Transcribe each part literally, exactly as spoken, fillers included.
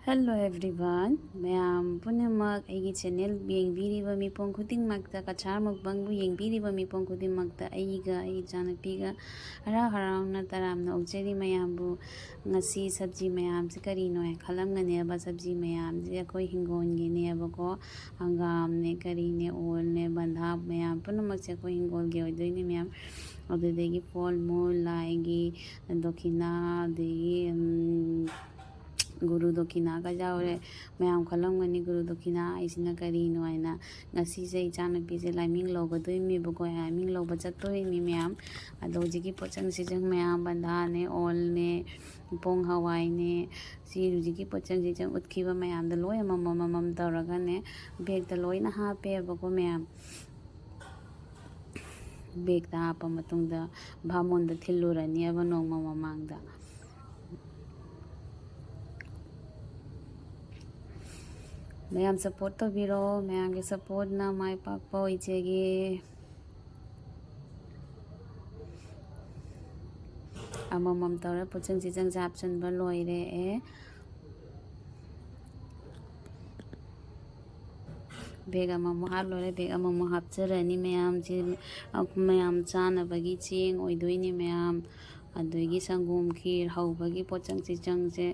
Hello everyone, ꯃꯌꯥꯝ ꯄꯨꯝꯅꯃꯛ ꯑꯩꯒꯤ channel ꯌꯦꯡꯕꯤꯔꯤꯕ ꯃꯤꯄꯨꯝ ꯈꯨꯗꯤꯡꯃꯛꯇ, ꯀꯆꯥꯔ ꯃꯨꯛꯕꯥꯡꯕꯨ ꯌꯦꯡꯕꯤꯔꯤꯕ ꯃꯤꯄꯨꯝ ꯈꯨꯗꯤꯡꯃꯛꯇ ꯑꯩꯒ ꯑꯩ ꯏꯆꯥꯅꯨꯄꯤꯒ ꯍꯔꯥꯎ ꯍꯔꯥꯎꯅ ꯇꯔꯥꯝꯅ ꯑꯣꯛꯆꯔꯤ꯫ ꯃꯌꯥꯝꯕꯨ ꯉꯁꯤ ꯁꯕꯖꯤ ꯃꯌꯥꯝꯁꯦ ꯀꯔꯤꯅꯣ ꯍꯥꯏꯅ ꯈꯜꯂꯝꯒꯅꯦꯕ꯫ ꯁꯕꯖꯤ ꯃꯌꯥꯝꯁꯦ ꯑꯩꯈꯣꯏ ꯍꯤꯡꯒꯣꯜꯒꯤꯅꯦꯕꯀꯣ, ꯍꯪꯒꯥꯝꯅꯦ, ꯀꯔꯤꯅꯦ, ꯑꯣꯜꯅꯦ, ꯕꯟꯙꯥ, ꯃꯌꯥꯝ ꯄꯨꯝꯅꯃꯛꯁꯦ ꯑꯩꯈꯣꯏ ꯍꯤꯡꯒꯣꯜꯒꯤ ꯑꯣꯏꯗꯣꯏꯅꯦ ꯃꯌꯥꯝ꯫ ꯑꯗꯨꯗꯒꯤ ꯐꯣꯜ ꯃꯨꯜ, ꯂꯥꯏꯒꯤ ꯗꯣꯈꯤꯅꯥ, ꯑꯗꯒꯤ ꯎꯝ, ꯒꯨꯔꯨ ꯗꯣꯈꯤꯅꯥꯒ ꯌꯥꯎꯔꯦ꯫ ꯃꯌꯥꯝ ꯈꯜꯂꯝꯒꯅꯤ ꯒꯨꯔꯨ ꯗꯣꯈꯤꯅꯥ ꯍꯥꯏꯁꯤꯅ ꯀꯔꯤꯅꯣ ꯍꯥꯏꯅ꯫ ꯉꯁꯤꯁꯦ ꯏꯆꯥꯅꯨꯄꯤꯁꯦ ꯂꯥꯏꯃꯤꯡ ꯂꯧꯒꯗꯣꯏꯅꯦꯕꯀꯣ, ꯂꯥꯏꯃꯤꯡ ꯂꯧꯕ ꯆꯠꯇꯣꯏꯅꯤ ꯃꯌꯥꯝ꯫ ꯑꯗꯣ ꯍꯧꯖꯤꯛꯀꯤ ꯄꯣꯠꯆꯪꯁꯤꯡꯁꯦ ꯃꯌꯥꯝ, ꯕꯟꯙꯥꯅꯦ, ꯑꯣꯜꯅꯦ, ꯄꯣꯡ ꯍꯋꯥꯏꯅꯦ, ꯁꯤ ꯍꯧꯖꯤꯛꯀꯤ ꯄꯣꯠꯆꯪꯁꯤꯡꯁꯦ ꯎꯠꯈꯤꯕ ꯃꯌꯥꯝꯗꯣ ꯂꯣꯏ ꯑꯃꯃꯝ ꯑꯃꯃꯝ ꯇꯧꯔꯒꯅꯦ, ꯕꯦꯛꯇ ꯂꯣꯏꯅ ꯍꯥꯞꯄꯦꯕꯀꯣ ꯃꯌꯥꯝ꯫ ꯕꯦꯛꯇ ꯍꯥꯞꯄ ꯃꯇꯨꯡꯗ ꯚꯥꯃꯣꯟꯗ ꯊꯤꯜꯂꯨꯔꯅꯦꯕ ꯅꯣꯡꯃ ꯃꯃꯥꯡꯗ꯫ ꯃꯌꯥꯝ support ꯇꯧꯕꯤꯔꯣ, ꯃꯌꯥꯝꯒꯤ supportꯅ ꯃꯥꯏ ꯄꯥꯛꯄ ꯑꯣꯏꯖꯒꯦ꯫ ꯑꯃꯃꯝ ꯇꯧꯔ ꯄꯣꯠꯆꯪ ꯆꯩꯆꯪꯁꯦ ꯍꯥꯞꯆꯤꯟꯕ ꯂꯣꯏꯔꯦ꯫ ꯑꯦ, ꯕꯦꯛ ꯑꯃꯃꯨꯛ ꯍꯥꯞ ꯂꯣꯏꯔꯦ, ꯕꯦꯛ ꯑꯃꯃꯨꯛ ꯍꯥꯞꯆꯔꯅꯤ ꯃꯌꯥꯝꯁꯦ꯫ ꯃꯌꯥꯝ ꯆꯥꯅꯕꯒꯤ ꯆꯦꯡ ꯑꯣꯏꯗꯣꯏꯅꯤ ꯃꯌꯥꯝ꯫ ꯑꯗꯒꯤ ꯁꯪꯒꯣꯝ ꯈꯤꯔ ꯍꯧꯕꯒꯤ ꯄꯣꯠꯆꯪ ꯆꯩꯆꯪꯁꯦ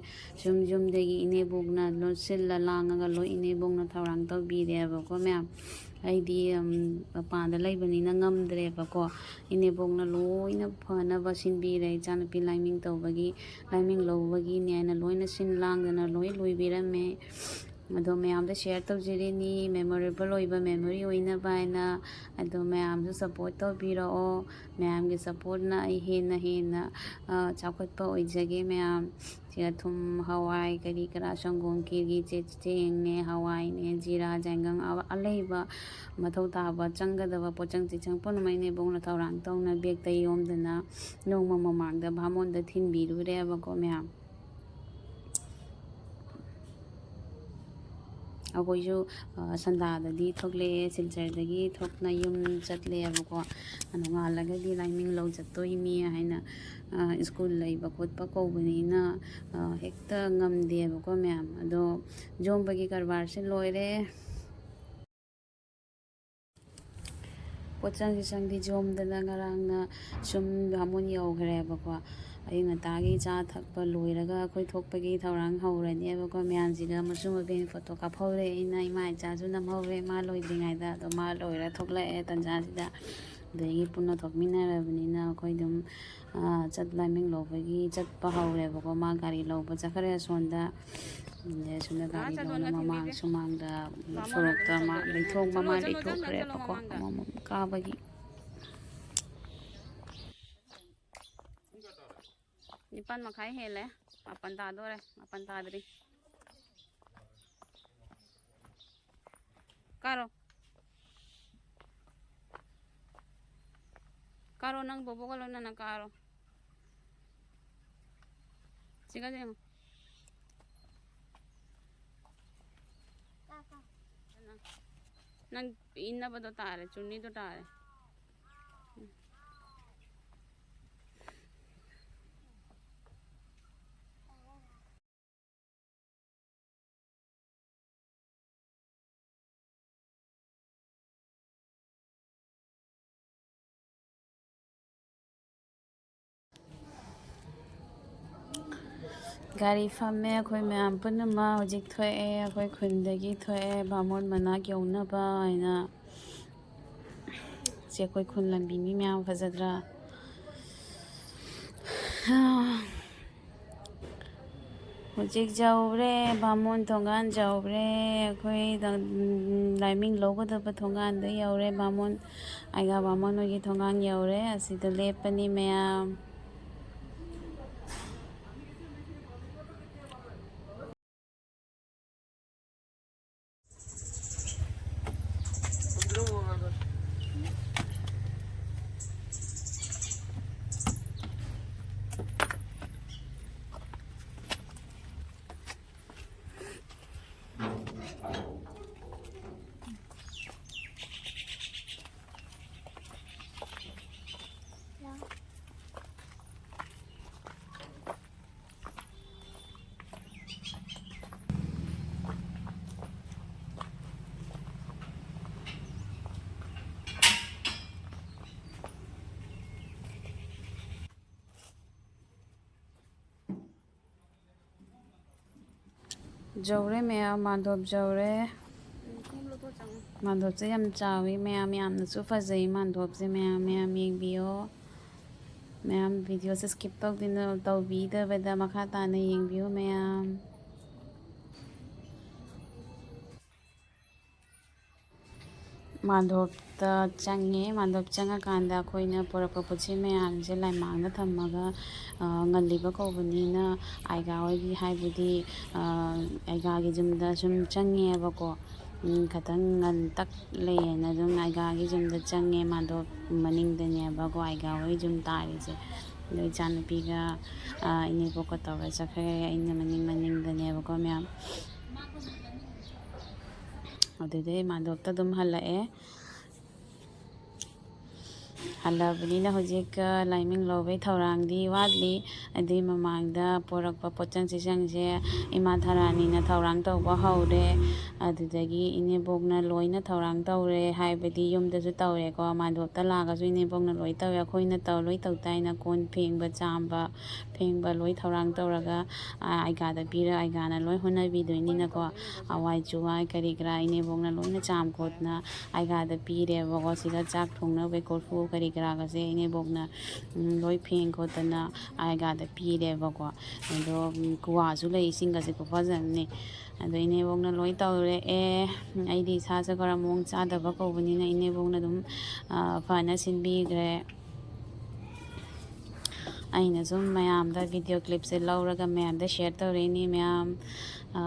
ꯌꯨꯝ ꯌꯨꯝꯗꯒꯤ ꯏꯅꯦꯕꯣꯛꯅ ꯂꯣꯏ ꯁꯤꯜꯂ ꯂꯥꯡꯉꯒ ꯂꯣꯏ ꯏꯅꯦꯕꯣꯛꯅ ꯊꯧꯔꯥꯡ ꯇꯧꯕꯤꯔꯦꯕꯀꯣ ꯃꯌꯥꯝ꯫ ꯑꯩꯗꯤ, ꯎꯝ, ꯃꯄꯥꯟꯗ ꯂꯩꯕꯅꯤꯅ ꯉꯝꯗ꯭ꯔꯦꯕꯀꯣ꯫ ꯏꯅꯦꯕꯣꯛꯅ ꯂꯣꯏꯅ ꯐꯅꯕ ꯁꯤꯟꯕꯤꯔꯦ꯫ ꯏꯆꯥꯅꯨꯄꯤ ꯂꯥꯏꯃꯤꯡ ꯇꯧꯕꯒꯤ, ꯂꯥꯏꯃꯤꯡ ꯂꯧꯕꯒꯤꯅꯦ ꯍꯥꯏꯅ ꯂꯣꯏꯅ ꯁꯤꯟ ꯂꯥꯡꯗꯅ ꯂꯣꯏ ꯂꯣꯏꯕꯤꯔꯝꯃꯦ꯫ ꯑꯗꯣ ꯃꯌꯥꯝꯗ share ꯇꯧꯖꯔꯤꯅꯤ, memorable ꯑꯣꯏꯕ memory ꯑꯣꯏꯅꯕ ꯍꯥꯏꯅ꯫ ꯑꯗꯣ ꯃꯌꯥꯝꯁꯨ support ꯇꯧꯕꯤꯔꯛꯑꯣ꯫ ꯃꯌꯥꯝꯒꯤ supportꯅ ꯑꯩ ꯍꯦꯟꯅ ꯍꯦꯟꯅ, ꯑ, ꯆꯥꯎꯈꯠꯄ ꯑꯣꯏꯖꯒꯦ ꯃꯌꯥꯝ꯫ ꯁꯤꯗ ꯊꯨꯝ, ꯍꯋꯥꯏ, ꯀꯔꯤ ꯀꯔꯥ, ꯁꯪꯒꯣꯝ ꯈꯤꯔꯒꯤ ꯆꯦ-, ꯆꯦꯡꯅꯦ, ꯍꯋꯥꯏꯅꯦ, ꯖꯤꯔꯥ, ꯖꯥꯏꯒꯪ, ꯑ-, ꯑꯂꯩꯕ ꯃꯊꯧ ꯇꯥꯕ ꯆꯪꯒꯗꯕ ꯄꯣꯠꯆꯪ ꯆꯩꯆꯪ ꯄꯨꯝꯅꯃꯛ ꯏꯅꯦꯕꯣꯛꯅ ꯊꯧꯔꯥꯡ ꯇꯧꯅ ꯕꯦꯛꯇ ꯌꯣꯝꯗꯅ ꯅꯣꯡꯃ ꯃꯃꯥꯡꯗ ꯚꯥꯃꯣꯟꯗ ꯊꯤꯟꯕꯤꯔꯨꯔꯦꯕꯀꯣ ꯃꯌꯥꯝ꯫ ꯑꯩꯈꯣꯏꯁꯨ ꯁꯟꯗꯥꯗꯗꯤ ꯊꯣꯛꯂꯛꯑꯦ, ꯁꯤꯜꯆꯔꯗꯒꯤ ꯊꯣꯛꯅ ꯌꯨꯝ ꯆꯠꯂꯦꯕꯀꯣ꯫ ꯅꯣꯡꯉꯥꯜꯂꯒꯗꯤ ꯂꯥꯏꯃꯤꯡ ꯂꯧ ꯆꯠꯇꯣꯏꯅꯤ ꯍꯥꯏꯅ ꯁ꯭ꯀꯨꯜ ꯂꯩꯕ ꯈꯣꯠꯄ ꯀꯧꯕꯅꯤꯅ ꯍꯦꯛꯇ ꯉꯝꯗꯦꯕꯀꯣ ꯃꯌꯥꯝ꯫ ꯑꯗꯣ ꯌꯣꯝꯕꯒꯤ ꯀꯔꯕꯥꯔꯁꯦ ꯂꯣꯏꯔꯦ꯫ ꯄꯣꯠ ꯆꯪꯗꯤ ꯆꯪꯗꯤ ꯌꯣꯝꯗꯅ ꯉꯔꯥꯡꯅ ꯁꯨꯝ ꯕꯥꯃꯣꯟ ꯌꯧꯈ꯭ꯔꯦꯕꯀꯣ꯫ ꯑꯌꯨꯛ ꯉꯟꯇꯥꯒꯤ ꯆꯥ ꯊꯛꯄ ꯂꯣꯏꯔꯒ ꯑꯩꯈꯣꯏ ꯊꯣꯛꯄꯒꯤ ꯊꯧꯔꯥꯡ ꯍꯧꯔꯅꯦꯕꯀꯣ꯫ ꯃꯌꯥꯝꯁꯤꯒ ꯃꯆꯨ ꯃꯃꯦꯟ ꯐꯣꯇꯣ ꯀꯥꯞꯍꯧꯔꯦ ꯑꯩꯅ, ꯏꯃꯥ ꯏꯆꯥꯁꯨ ꯅꯝꯍꯧꯔꯦ ꯃꯥ ꯂꯣꯏꯗ꯭ꯔꯤꯉꯩꯗ꯫ ꯑꯗꯣ ꯃꯥ ꯂꯣꯏꯔ ꯊꯣꯛꯂꯛꯑꯦ ꯇꯟꯖꯥꯁꯤꯗ꯫ ꯑꯗꯒꯤ ꯄꯨꯟꯅ ꯊꯣꯛꯃꯤꯟꯅꯔꯕꯅꯤꯅ ꯑꯩꯈꯣꯏ ꯑꯗꯨꯝ ꯆꯠ ꯂꯥꯏꯃꯤꯡ ꯂꯧꯕꯒꯤ ꯆꯠꯄ ꯍꯧꯔꯦꯕꯀꯣ꯫ ꯃꯥ ꯒꯥꯔꯤ ꯂꯧꯕ ꯆꯠꯈ꯭ꯔꯦ ꯑꯁꯣꯝꯗ꯫ ꯑꯗꯩ ꯑꯁꯣꯝꯗ ꯒꯥꯔꯤ ꯂꯧꯅ ꯃꯃꯥꯡ ꯁꯨꯃꯥꯡꯗ ꯁꯣꯔꯣꯛꯇ ꯑꯃ ꯂꯩꯊꯣꯛ ꯃꯃꯥꯏ ꯂꯩꯊꯣꯛꯈ꯭ꯔꯦꯕꯀꯣ꯫ ꯑꯃꯃꯝ ꯀꯥꯕꯒꯤ ꯅꯤꯄꯥꯟ ꯃꯈꯥꯏ ꯍꯦꯜꯂꯦ꯫ ꯃꯥꯄꯟ ꯇꯥꯗꯣꯔꯦ꯫ ꯃꯥꯄꯟ ꯇꯥꯗ꯭ꯔꯤ꯫ ꯀꯥꯔꯣ꯫ ꯀꯥꯔꯣ, ꯅꯪ ꯕꯣꯕꯣꯒ ꯂꯣꯏꯅꯅ ꯀꯥꯔꯣ꯫ ꯁꯤꯒ ꯌꯦꯡꯉꯣ꯫ ꯅꯪ ꯏꯟꯅꯕꯗꯣ ꯇꯥꯔꯦ, ꯆꯨꯅꯤꯗꯣ ꯇꯥꯔꯦ꯫ ꯒꯥꯔꯤ ꯐꯝꯃꯦ ꯑꯩꯈꯣꯏ ꯃꯌꯥꯝ ꯄꯨꯝꯅꯃꯛ꯫ ꯍꯧꯖꯤꯛ ꯊꯣꯛꯑꯦ, ꯑꯩꯈꯣꯏ ꯈꯨꯟꯗꯒꯤ ꯊꯣꯛꯑꯦ ꯕꯥꯃꯣꯟ ꯃꯅꯥꯛ ꯌꯧꯅꯕ ꯍꯥꯏꯅ꯫ ꯁꯤ ꯑꯩꯈꯣꯏ ꯈꯨꯟ ꯂꯝꯕꯤ, ꯃꯤ ꯃꯌꯥꯝ ꯐꯖꯗ꯭ꯔꯥ? ꯍꯧꯖꯤꯛ ꯌꯧꯔꯦ, ꯕꯥꯃꯣꯟ ꯊꯣꯡꯒꯥꯟ ꯌꯧꯔꯦ꯫ ꯑꯩꯈꯣꯏ ꯂꯥꯏꯃꯤꯡ ꯂꯧꯒꯗꯕ ꯊꯣꯡꯒꯥꯟꯗ ꯌꯧꯔꯦ꯫ ꯕꯥꯃꯣꯟ, ꯑꯩꯒ ꯕꯥꯃꯣꯟ ꯍꯣꯏꯒꯤ ꯊꯣꯡꯒꯥꯟ ꯌꯧꯔꯦ꯫ ꯑꯁꯤꯗ ꯂꯦꯞꯄꯅꯤ ꯃꯌꯥꯝ꯫ ꯌꯧꯔꯦ ꯃꯌꯥꯝ, ꯃꯥꯟꯗꯣꯞ ꯌꯧꯔꯦ꯫ ꯃꯥꯟꯗꯣꯞꯁꯦ ꯌꯥꯝ ꯆꯥꯎꯋꯤ ꯃꯌꯥꯝ, ꯌꯥꯝꯅꯁꯨ ꯐꯖꯩ ꯃꯥꯟꯗꯣꯞꯁꯦ ꯃꯌꯥꯝ, ꯃꯌꯥꯝ ꯌꯦꯡꯕꯤꯌꯣ꯫ ꯃꯌꯥꯝ videoꯁꯦ skip ꯇꯧꯗꯅ, ꯇꯧꯕꯤꯗꯕꯗ ꯃꯈꯥ ꯇꯥꯅ ꯌꯦꯡꯕꯤꯌꯨ ꯃꯌꯥꯝ꯫ ꯃꯥꯟꯗꯣꯞꯇ ꯆꯪꯉꯦ꯫ ꯃꯥꯟꯗꯣꯞ ꯆꯪꯉꯀꯥꯟꯗ ꯑꯩꯈꯣꯏꯅ ꯄꯨꯔꯛꯄ ꯄꯣꯠꯆꯩ ꯃꯌꯥꯝꯁꯦ ꯂꯥꯏꯃꯥꯡꯗ ꯊꯝꯃꯒ, ꯑ, ꯉꯜꯂꯤꯕ ꯀꯧꯕꯅꯤꯅ ꯑꯥꯏꯒꯥ ꯍꯣꯏꯒꯤ ꯍꯥꯏꯕꯗꯤ, ꯑ, ꯑꯥꯏꯒꯥꯒꯤ ꯌꯨꯝꯗ ꯁꯨꯝ ꯆꯪꯉꯦꯕꯀꯣ꯫ ꯎꯝ, ꯈꯤꯇꯪ ꯉꯟꯇꯛ ꯂꯩꯌꯦꯅ ꯑꯗꯨꯝ ꯑꯥꯏꯒꯥꯒꯤ ꯌꯨꯝꯗ ꯆꯪꯉꯦ꯫ ꯃꯥꯟꯗꯣꯞ ꯃꯅꯤꯡꯗꯅꯦꯕꯀꯣ ꯑꯥꯏꯒꯥ ꯍꯣꯏ ꯌꯨꯝ ꯇꯥꯔꯤꯁꯦ꯫ ꯑꯗꯣ ꯏꯆꯥꯅꯨꯄꯤꯒ, ꯑ, ꯏꯅꯦꯕꯣꯛꯀ ꯇꯧꯔ ꯆꯠꯈ꯭ꯔꯦ꯫ ꯑꯩꯅ ꯃꯅꯤꯡ ꯃꯅꯤꯡꯗꯅꯦꯕꯀꯣ ꯃꯌꯥꯝ꯫ ꯑꯗꯨꯗꯩ ꯃꯥꯟꯗꯣꯞꯇ ꯑꯗꯨꯝ ꯍꯜꯂꯛꯑꯦ꯫ ꯍꯜꯂꯛꯑꯕꯅꯤꯅ ꯍꯧꯖꯤꯛ, ꯑ, ꯂꯥꯏꯃꯤꯡ ꯂꯧꯕꯒꯤ ꯊꯧꯔꯥꯡꯗꯤ ꯋꯥꯠꯂꯤ꯫ ꯑꯗꯨꯏ ꯃꯃꯥꯡꯗ ꯄꯣꯔꯛꯄ ꯄꯣꯠꯆꯪ ꯆꯩꯆꯪꯁꯦ ꯏꯃꯥ ꯊꯔꯥꯅꯤꯅ ꯊꯧꯔꯥꯡ ꯇꯧꯕ ꯍꯧꯔꯦ꯫ ꯑꯗꯨꯗꯒꯤ ꯏꯅꯦꯕꯣꯛꯅ ꯂꯣꯏꯅ ꯊꯧꯔꯥꯡ ꯇꯧꯔꯦ, ꯍꯥꯏꯕꯗꯤ ꯌꯨꯝꯗꯁꯨ ꯇꯧꯔꯦꯀꯣ, ꯃꯥꯟꯗꯣꯞꯇ ꯂꯥꯛꯑꯒꯁꯨ ꯏꯅꯦꯕꯣꯛꯅ ꯂꯣꯏ ꯇꯧꯋꯦ꯫ ꯑꯩꯈꯣꯏꯅ ꯇꯧ-, ꯂꯣꯏ ꯇꯧ ꯇꯥꯏꯅ ꯀꯣꯟ ꯐꯦꯡꯕ, ꯆꯥꯝꯕ, ꯐꯦꯡꯕ ꯂꯣꯏ ꯊꯧꯔꯥꯡ ꯇꯧꯔꯒ, ꯑ, ꯑꯥꯏꯒꯥꯗ ꯄꯤꯔ ꯑꯥꯏꯒꯥꯅ ꯂꯣꯏ ꯍꯣꯠꯅꯕꯤꯗꯣꯏꯅꯤꯅꯀꯣ꯫ ꯍꯋꯥꯏ ꯆꯨꯋꯥꯏ ꯀꯔꯤ ꯀꯔꯥ ꯏꯅꯦꯕꯣꯛꯅ ꯂꯣꯏꯅ ꯆꯥꯝ ꯈꯣꯠꯇꯅ ꯑꯥꯏꯒꯥꯗ ꯄꯤꯔꯦꯕꯀꯣ꯫ ꯁꯤꯗ ꯆꯥꯛ ꯊꯣꯡꯅꯕ ꯀꯣꯔꯐꯨ ꯀꯔꯤ ꯀꯔꯥꯒꯁꯦ ꯏꯅꯦꯕꯣꯛꯅ, ꯎꯝ, ꯂꯣꯏ ꯐꯦꯡ ꯈꯣꯠꯇꯅ ꯑꯥꯏꯒꯥꯗ ꯄꯤꯔꯦꯕꯀꯣ꯫ ꯑꯗꯣ, ꯎꯝ, ꯀ꯭ꯋꯥꯁꯨ ꯂꯩ, ꯏꯁꯤꯡꯒꯁꯦ ꯈꯨꯐꯖ ꯑꯃꯅꯤ꯫ ꯑꯗꯣ ꯏꯅꯦꯕꯣꯛꯅ ꯂꯣꯏ ꯇꯧꯔꯛꯑꯦ꯫ ꯑꯩꯗꯤ ꯏꯁꯥꯁꯦ ꯈꯔ ꯃꯑꯣꯡ ꯆꯥꯗꯕ ꯀꯧꯕꯅꯤꯅ ꯏꯅꯦꯕꯣꯛꯅ ꯑꯗꯨꯝ, ꯑ, ꯐꯅ ꯁꯤꯟꯕꯤꯈ꯭ꯔꯦ꯫ ꯑꯩꯅ ꯁꯨꯝ ꯃꯌꯥꯝꯗ video clipꯁꯦ ꯂꯧꯔꯒ ꯃꯌꯥꯝꯗ share ꯇꯧꯔꯛꯏꯅꯤ꯫ ꯃꯌꯥꯝ, ꯑ,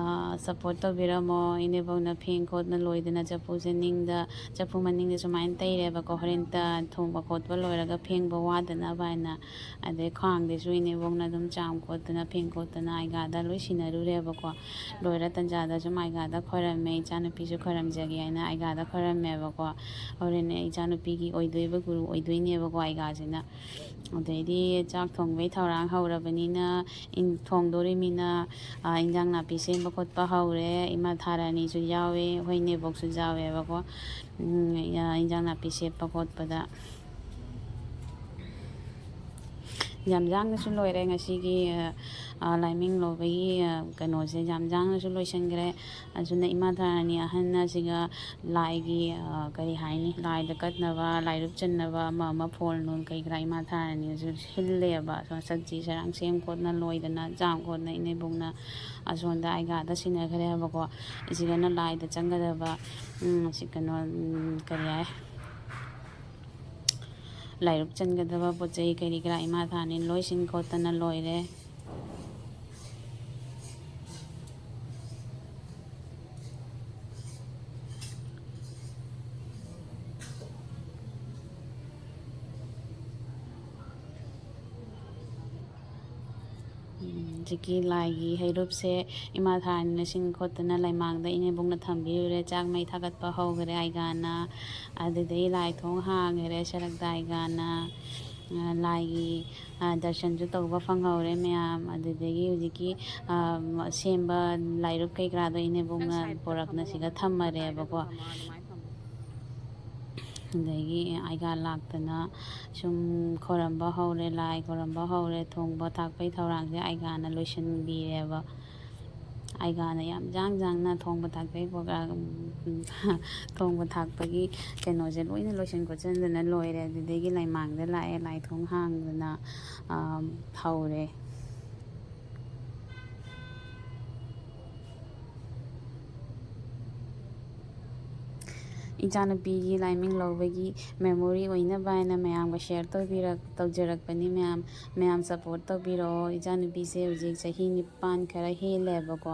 support ꯇꯧꯕꯤꯔꯝꯃꯣ꯫ ꯏꯅꯦꯕꯣꯛꯅ ꯐꯦꯡ ꯈꯣꯠꯅ ꯂꯣꯏꯗꯅ ꯆꯐꯨꯁꯦ ꯅꯤꯡꯗ, ꯆꯐꯨ ꯃꯅꯤꯡꯗ ꯁꯨꯃꯥꯏꯅ ꯇꯩꯔꯦꯕꯀꯣ, ꯍꯣꯔꯦꯟ ꯇ-, ꯊꯣꯡꯕ ꯈꯣꯠꯄ ꯂꯣꯏꯔꯒ ꯐꯦꯡꯕ ꯋꯥꯗꯅꯕ ꯍꯥꯏꯅ꯫ ꯑꯗꯩ ꯈ꯭ꯋꯥꯡꯗꯁꯨ ꯏꯅꯦꯕꯣꯛꯅ ꯑꯗꯨꯝ ꯆꯥꯝ ꯈꯣꯠꯇꯅ ꯐꯦꯡ ꯈꯣꯠꯇꯅ ꯑꯥꯏꯒꯥꯗ ꯂꯣꯏ ꯁꯤꯟꯅꯔꯨꯔꯦꯕꯀꯣ꯫ ꯂꯣꯏꯔ ꯇꯟꯖꯥꯗ ꯁꯨꯝ ꯑꯥꯏꯒꯥꯗ ꯈꯣꯏꯔꯝꯃꯦ, ꯏꯆꯥꯅꯨꯄꯤꯁꯨ ꯈꯣꯏꯔꯝꯖꯒꯦ ꯍꯥꯏꯅ ꯑꯥꯏꯒꯥꯗ ꯈꯣꯏꯔꯝꯃꯦꯕꯀꯣ꯫ ꯍꯣꯔꯦꯟ ꯏꯆꯥꯅꯨꯄꯤꯒꯤ ꯑꯣꯏꯗꯣꯏꯕ ꯒꯨꯔꯨ ꯑꯣꯏꯗꯣꯏꯅꯦꯕꯀꯣ ꯑꯥꯏꯒꯥꯁꯤꯅ꯫ ꯑꯗꯩꯗꯤ ꯆꯥꯛ ꯊꯣꯡꯕꯩ ꯊꯧꯔꯥꯡ ꯍꯧꯔꯕꯅꯤꯅ, ꯏꯟ-, ꯊꯣꯡꯗꯣꯔꯤꯃꯤꯅ, ꯑ, ꯏꯟꯖꯥꯡ ꯅꯥꯄꯤ ꯁꯦꯝꯕ ꯈꯣꯠꯄ ꯍꯧꯔꯦ꯫ ꯏꯃꯥ ꯊꯥꯔꯥꯅꯤꯁꯨ ꯌꯥꯎꯋꯦ, ꯑꯩꯈꯣꯏ ꯏꯅꯦꯕꯣꯛꯁꯨ ꯌꯥꯎꯋꯦꯕꯀꯣ꯫ ꯎꯝ, ꯏꯟꯖꯥꯡ ꯅꯥꯄꯤ ꯁꯦꯠꯄ ꯈꯣꯠꯄꯗ꯫ ꯌꯥꯝ ꯌꯥꯡꯅꯁꯨ ꯂꯣꯏꯔꯦ ꯉꯁꯤꯒꯤ, ꯑ, ꯑ, ꯂꯥꯏꯃꯤꯡ ꯂꯧꯕꯒꯤ, ꯑ, ꯀꯩꯅꯣꯁꯦ ꯌꯥꯝ ꯌꯥꯡꯅꯁꯨ ꯂꯣꯏꯁꯤꯟꯈ꯭ꯔꯦ꯫ ꯑꯗꯨꯅ ꯏꯃꯥ ꯇꯥꯔꯥꯅꯤ ꯑꯍꯟ ꯑꯁꯤꯒ ꯂꯥꯏꯒꯤ, ꯑ, ꯀꯔꯤ ꯍꯥꯏꯅꯤ, ꯂꯥꯏꯗ ꯀꯠꯅꯕ, ꯂꯥꯏꯔꯨꯞ ꯆꯟꯅꯕ ꯑꯃ ꯑꯃ ꯐꯣꯜ ꯅꯨꯡ ꯀꯩ ꯀꯔꯥ ꯏꯃꯥ ꯇꯥꯔꯥꯅꯤꯁꯨ ꯁꯤꯜꯂꯦꯕ꯫ ꯑꯗꯣ ꯁꯆꯤ ꯆꯔꯥꯡ ꯁꯦꯝ ꯈꯣꯠꯅ ꯂꯣꯏꯗꯅ ꯆꯥꯝ ꯈꯣꯠꯅ ꯏꯅꯦꯕꯨꯡꯅ ꯑꯁꯣꯝꯗ ꯑꯩꯒꯥꯗ ꯁꯤꯟꯅꯈ꯭ꯔꯦꯕꯀꯣ꯫ ꯑꯁꯤꯗꯅ ꯂꯥꯏꯗ ꯆꯪꯒꯗꯕ, ꯎꯝ, ꯁꯤ ꯀꯩꯅꯣ, ꯎꯝ, ꯀꯔꯤ ꯍꯥꯏ, ꯂꯥꯏꯔꯨꯞ ꯆꯟꯒꯗꯕ ꯄꯣꯠ ꯆꯩ ꯀꯔꯤ ꯀꯔꯥ ꯏꯃꯥ ꯊꯥꯅꯤ ꯂꯣꯏ ꯁꯤꯟ ꯈꯣꯠꯇꯅ ꯂꯣꯏꯔꯦ꯫ ꯎꯝ, ꯍꯧꯖꯤꯛꯀꯤ ꯂꯥꯏꯒꯤ ꯍꯩꯔꯨꯞꯁꯦ ꯏꯃꯥ ꯊꯥꯅꯤꯅ ꯁꯤꯟ ꯈꯣꯠꯇꯅ ꯂꯩꯃꯥꯡꯗ ꯏꯅꯦꯕꯨꯡꯅ ꯊꯝꯕꯤꯔꯨꯔꯦ꯫ ꯆꯥꯛ ꯃꯩ ꯊꯥꯒꯠꯄ ꯍꯧꯈꯔꯦ ꯑꯩꯒꯥꯅ꯫ ꯑꯗꯨꯗꯒꯤ ꯂꯥꯏ ꯊꯣꯡ ꯍꯥꯡꯈꯔꯦ ꯁꯔꯛꯇ ꯑꯩꯒꯥꯅ꯫ ꯑ, ꯂꯥꯏꯒꯤ, ꯑ, ꯗꯔꯁꯟꯁꯨ ꯇꯧꯕ ꯐꯪꯍꯧꯔꯦ ꯃꯌꯥꯝ꯫ ꯑꯗꯨꯗꯒꯤ ꯍꯧꯖꯤꯛꯀꯤ, ꯑ, ꯁꯦꯝꯕ ꯂꯥꯏꯔꯨꯞ ꯀꯩꯀꯔꯥꯗꯣ ꯏꯅꯦꯕꯨꯡꯅ ꯄꯣꯔꯛꯅ ꯁꯤꯗ ꯊꯝꯃꯔꯦꯕꯀꯣ꯫ ꯑꯗꯒꯤ ꯑꯩꯒꯥ ꯂꯥꯛꯇꯅ ꯁꯨꯝ ꯈꯣꯏꯔꯝꯕ ꯍꯧꯔꯦ, ꯂꯥꯏ ꯈꯣꯏꯔꯝꯕ ꯍꯧꯔꯦ꯫ ꯊꯣꯡꯕ ꯊꯥꯛꯄꯒꯤ ꯊꯧꯔꯥꯡꯁꯦ ꯑꯩꯒꯥꯅ ꯂꯣꯏꯁꯤꯟꯕꯤꯔꯦꯕ꯫ ꯑꯩꯒꯥꯅ ꯌꯥꯝ ꯌꯥꯡ ꯌꯥꯡꯅ ꯊꯣꯡꯕ ꯊꯥꯛꯄꯒꯤ ꯄ꯭ꯔꯣꯒ꯭ꯔꯥꯝ, ꯊꯣꯡꯕ ꯊꯥꯛꯄꯒꯤ ꯀꯩꯅꯣꯁꯦ ꯂꯣꯏꯅ ꯂꯣꯏꯁꯤꯟ ꯈꯣꯠꯆꯤꯟꯗꯅ ꯂꯣꯏꯔꯦ꯫ ꯑꯗꯨꯗꯒꯤ ꯂꯩꯃꯥꯡꯗ ꯂꯥꯛꯑꯦ, ꯂꯥꯏ ꯊꯣꯡ ꯍꯥꯡꯗꯅ, ꯑꯥ, ꯍꯧꯔꯦ꯫ ꯏꯆꯥꯅꯨꯄꯤꯒꯤ ꯂꯥꯏꯃꯤꯡ ꯂꯧꯕꯒꯤ ꯃꯦꯃꯣꯔꯤ ꯑꯣꯏꯅꯕ ꯍꯥꯏꯅ ꯃꯌꯥꯝꯒ ꯁꯤꯌꯔ ꯇꯧꯕꯤꯔꯛ-, ꯇꯧꯖꯔꯛꯄꯅꯤ꯫ ꯃꯌꯥꯝ, ꯃꯌꯥꯝ ꯁꯞꯄꯣꯔꯠ ꯇꯧꯕꯤꯔꯛꯑꯣ꯫ ꯏꯆꯥꯅꯨꯄꯤꯁꯦ ꯍꯧꯖꯤꯛ ꯆꯍꯤ ꯅꯤꯄꯥꯟ ꯈꯔ ꯍꯦꯜꯂꯦꯕꯀꯣ꯫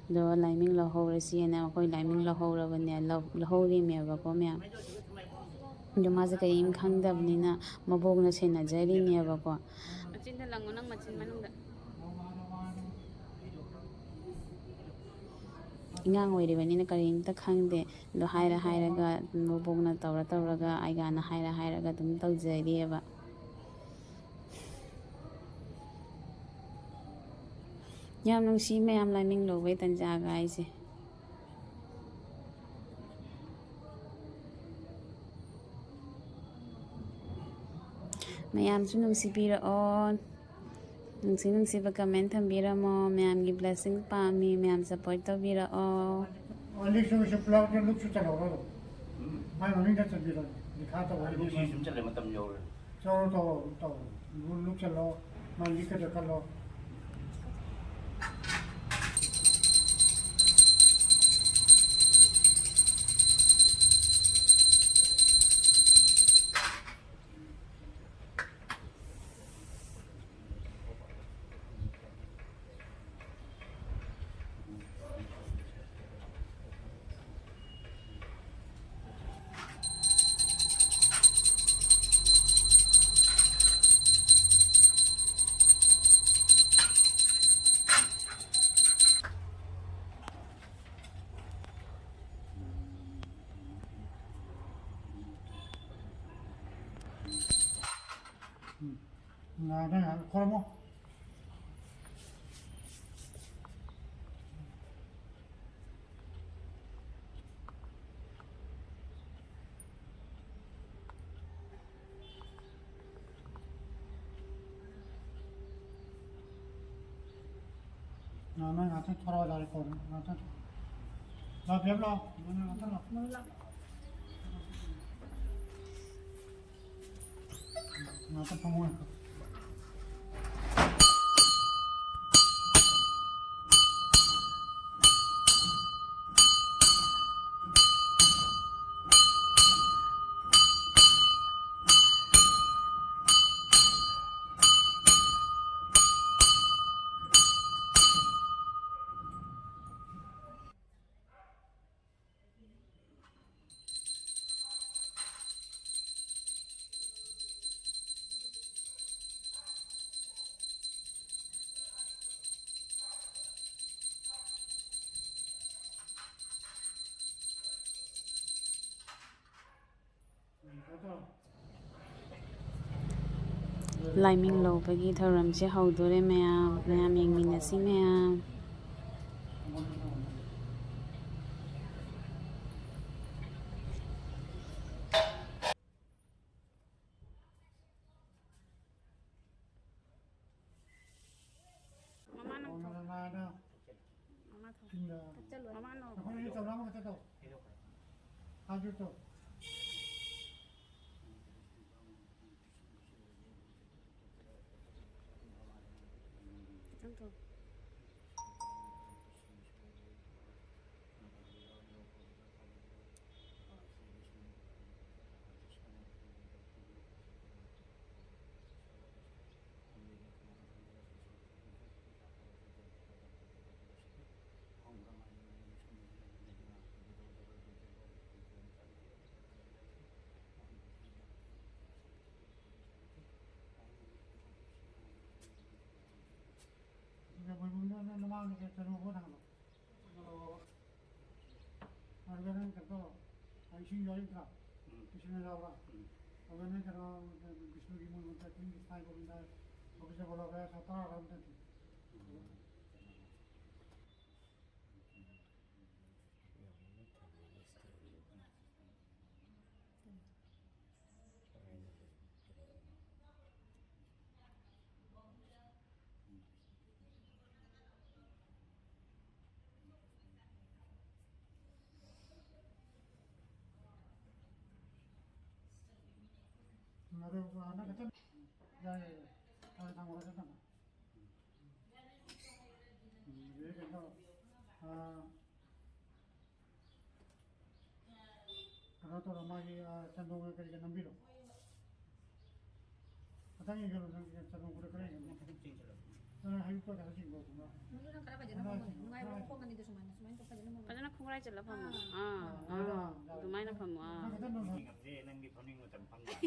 ꯑꯗꯣ ꯂꯥꯏꯃꯤꯡ ꯂꯧꯍꯧꯔꯁꯤꯅ ꯑꯩꯈꯣꯏ ꯂꯥꯏꯃꯤꯡ ꯂꯧꯍꯧꯔꯕꯅꯦ, ꯂꯧ-, ꯂꯧꯍꯧꯔꯤꯅꯦꯕꯀꯣ ꯃꯌꯥꯝ꯫ ꯑꯗꯣ ꯃꯥꯁꯦ ꯀꯔꯤꯝ ꯈꯪꯗꯕꯅꯤꯅ ꯃꯕꯣꯛꯅ ꯁꯦꯟꯅꯖꯔꯤꯅꯦꯕꯀꯣ꯫ ꯃꯆꯤꯟꯗ ꯂꯪꯉꯣ, ꯅꯪ ꯃꯆꯤꯟ ꯃꯅꯨꯡꯗ꯫ ꯑꯉꯥꯡ ꯑꯣꯏꯔꯤꯕꯅꯤꯅ ꯀꯔꯤꯝꯇ ꯈꯪꯗꯦ꯫ ꯑꯗꯣ ꯍꯥꯏꯔ ꯍꯥꯏꯔꯒ, ꯃꯕꯣꯛꯅ ꯇꯧꯔ ꯇꯧꯔꯒ, ꯑꯩꯒꯥꯅ ꯍꯥꯏꯔ ꯍꯥꯏꯔꯒ ꯑꯗꯨꯝ ꯇꯧꯖꯔꯤꯑꯕ꯫ ꯌꯥꯝ ꯅꯨꯡꯁꯤ ꯃꯌꯥꯝ ꯂꯥꯏꯃꯤꯡ ꯂꯧꯕꯩ ꯇꯟꯖꯥꯒ ꯍꯥꯏꯁꯦ꯫ ꯃꯌꯥꯝꯁꯨ ꯅꯨꯡꯁꯤꯕꯤꯔꯛꯑꯣ, ꯅꯨꯡꯁꯤ ꯅꯨꯡꯁꯤꯕ comment ꯊꯝꯕꯤꯔꯝꯃꯣ꯫ ꯃꯌꯥꯝꯒꯤ blessing ꯄꯥꯝꯃꯤ, ꯃꯌꯥꯝ support ꯇꯧꯕꯤꯔꯛꯑꯣ꯫ ꯑꯣ, ꯂꯤꯛꯁꯨ ꯁꯤ ꯄꯨꯂꯞ ꯂꯨꯛꯁꯨ ꯆꯜꯍꯧꯔꯣ꯫ ꯎꯝ꯫ ꯃꯥꯏ ꯃꯃꯤꯡꯗ ꯆꯟꯕꯤꯔꯣ꯫ ꯂꯤꯈꯥ ꯇꯧꯕ ꯑꯗꯨ ꯂꯤꯛꯁꯨ꯫ ꯁꯤ ꯁꯨꯝ ꯆꯜꯂꯦ, ꯃꯇꯝ ꯌꯧꯔꯦ꯫ ꯆꯠꯂꯣ, ꯇꯧꯔꯣ, ꯇꯧꯔꯣ꯫ ꯂꯨꯛ ꯆꯜꯂꯣ꯫ ꯃꯥ ꯂꯤꯛꯀꯗ꯭ꯔꯥ ꯈꯜꯂꯣ꯫ ꯎꯝ꯫ ꯉꯥꯏꯈꯣ, ꯉꯥꯏꯈꯣ, ꯈꯣꯔꯝꯃꯣ꯫ ꯉꯥ-, ꯅꯪ ꯉꯥꯛꯇꯪ ꯊꯣꯔꯛꯑꯣ, ꯌꯥꯔꯦ, ꯀꯣꯟꯅ ꯉꯥꯛꯇꯪ꯫ ꯂꯥꯛꯑꯣ, ꯕꯦꯝ, ꯂꯥꯛꯑꯣ꯫ ꯅꯪ ꯉꯥꯛꯇꯪ ꯂꯥꯛꯑꯣ꯫ ꯉꯥꯛꯇꯪ ꯐꯝꯃꯣ, ꯉꯥꯛꯇꯪ꯫ ꯂꯥꯏꯃꯤꯡ ꯂꯧꯕꯒꯤ ꯊꯧꯔꯝꯁꯦ ꯍꯧꯗꯣꯔꯦ ꯃꯌꯥꯝ, ꯃꯌꯥꯝ ꯌꯦꯡꯃꯤꯟꯅꯁꯤ ꯃꯌꯥꯝ꯫ ꯃꯃꯥ ꯊꯣꯛ꯫ ꯆꯠꯂꯣ꯫ ꯃꯃꯥ ꯅꯣ꯫ ꯑꯩꯈꯣꯏꯅ ꯆꯧꯔꯥ ꯑꯃꯈꯛꯇ ꯇꯧ꯫ ꯍꯥꯏꯗꯨ ꯇꯧ꯫ ꯈꯤꯇꯪ ꯇꯧ꯫ ꯅꯃꯥꯡꯗ ꯀꯩꯅꯣ ꯍꯣꯠꯅꯕ꯫ ꯑꯗꯨꯒ ꯅꯪ ꯀꯩꯅꯣ, ꯏꯁꯤꯡ ꯌꯥꯎꯔꯤꯗ꯭ꯔꯥ? ꯎꯝ꯫ ꯏꯁꯤꯡ ꯌꯥꯎꯕ꯭ꯔꯥ? ꯎꯝ꯫ ꯑꯗꯨꯒ ꯅꯪ ꯀꯩꯅꯣ, ꯕꯤꯁꯅꯨꯒꯤ ꯃꯣꯏ ꯃꯣꯏ ꯀ꯭ꯔꯤꯁꯅ ꯁꯥꯏ ꯒꯣꯕꯤꯟꯗ, ꯒꯣꯕꯤꯟꯗ ꯕꯜꯂꯚ ꯁꯥꯇ꯭ꯔꯥ ꯔꯥꯝ ꯇꯟꯇꯤ꯫ ꯎꯝ꯫ ꯑꯗꯨ ꯍꯟꯗꯛ ꯈꯛꯇꯪ ꯌꯥꯏ, ꯌꯥꯏ, ꯌꯥꯏ꯫ ꯊꯝꯃꯣ, ꯊꯝꯃꯣ꯫ ꯎꯝ, ꯑꯗꯩ ꯀꯩꯅꯣ ꯇꯧꯔꯣ꯫ ꯑꯥ, ꯀꯩꯅꯣ ꯇꯧꯔꯣ, ꯃꯥꯒꯤ, ꯑꯥ, ꯆꯟꯗꯣꯟꯒ ꯀꯔꯤꯒ ꯅꯝꯕꯤꯔꯣ꯫ ꯈꯤꯇꯪ ꯌꯦꯡꯁꯤꯜꯂꯣ, ꯅꯪ ꯆꯟꯗꯣꯟ ꯈꯔ ꯈꯔ ꯌꯦꯡꯉꯣ꯫ ꯈꯤꯇꯪ ꯆꯦꯟꯁꯤꯜꯂꯣ꯫ ꯅꯪ ꯍꯩꯔꯨꯛꯇ ꯈꯔ ꯆꯤꯡꯊꯣꯛꯑꯣ꯫ ꯃꯗꯨ ꯅꯪ ꯈꯔ ꯐꯖꯅ ꯐꯝꯃꯣꯅꯦ꯫ ꯅꯨꯡꯉꯥꯏꯕ ꯃꯑꯣꯡ ꯐꯝꯒꯅꯤꯗꯣ ꯁꯨꯃꯥꯏꯅ, ꯁꯨꯃꯥꯏꯅ ꯇꯧ ꯐꯖꯅ ꯐꯝꯃꯣ꯫ ꯐꯖꯅ ꯈꯣꯡꯒ꯭ꯔꯥꯏ ꯆꯜꯂ ꯐꯝꯃꯣ꯫ ꯑꯥ꯫ ꯑꯥ, ꯑꯥ, ꯑꯥ, ꯑꯥ꯫ ꯑꯗꯨꯃꯥꯏꯅ ꯐꯝꯃꯣ, ꯑꯥ꯫ ꯅꯪ ꯈꯤꯇꯪ ꯅꯣꯟꯊꯣꯛ꯫ ꯉꯝꯗꯦ, ꯅꯪꯗꯤ ꯐꯝꯅꯤꯡꯕ ꯃꯇꯝ ꯐꯝ ꯌꯥꯏ꯫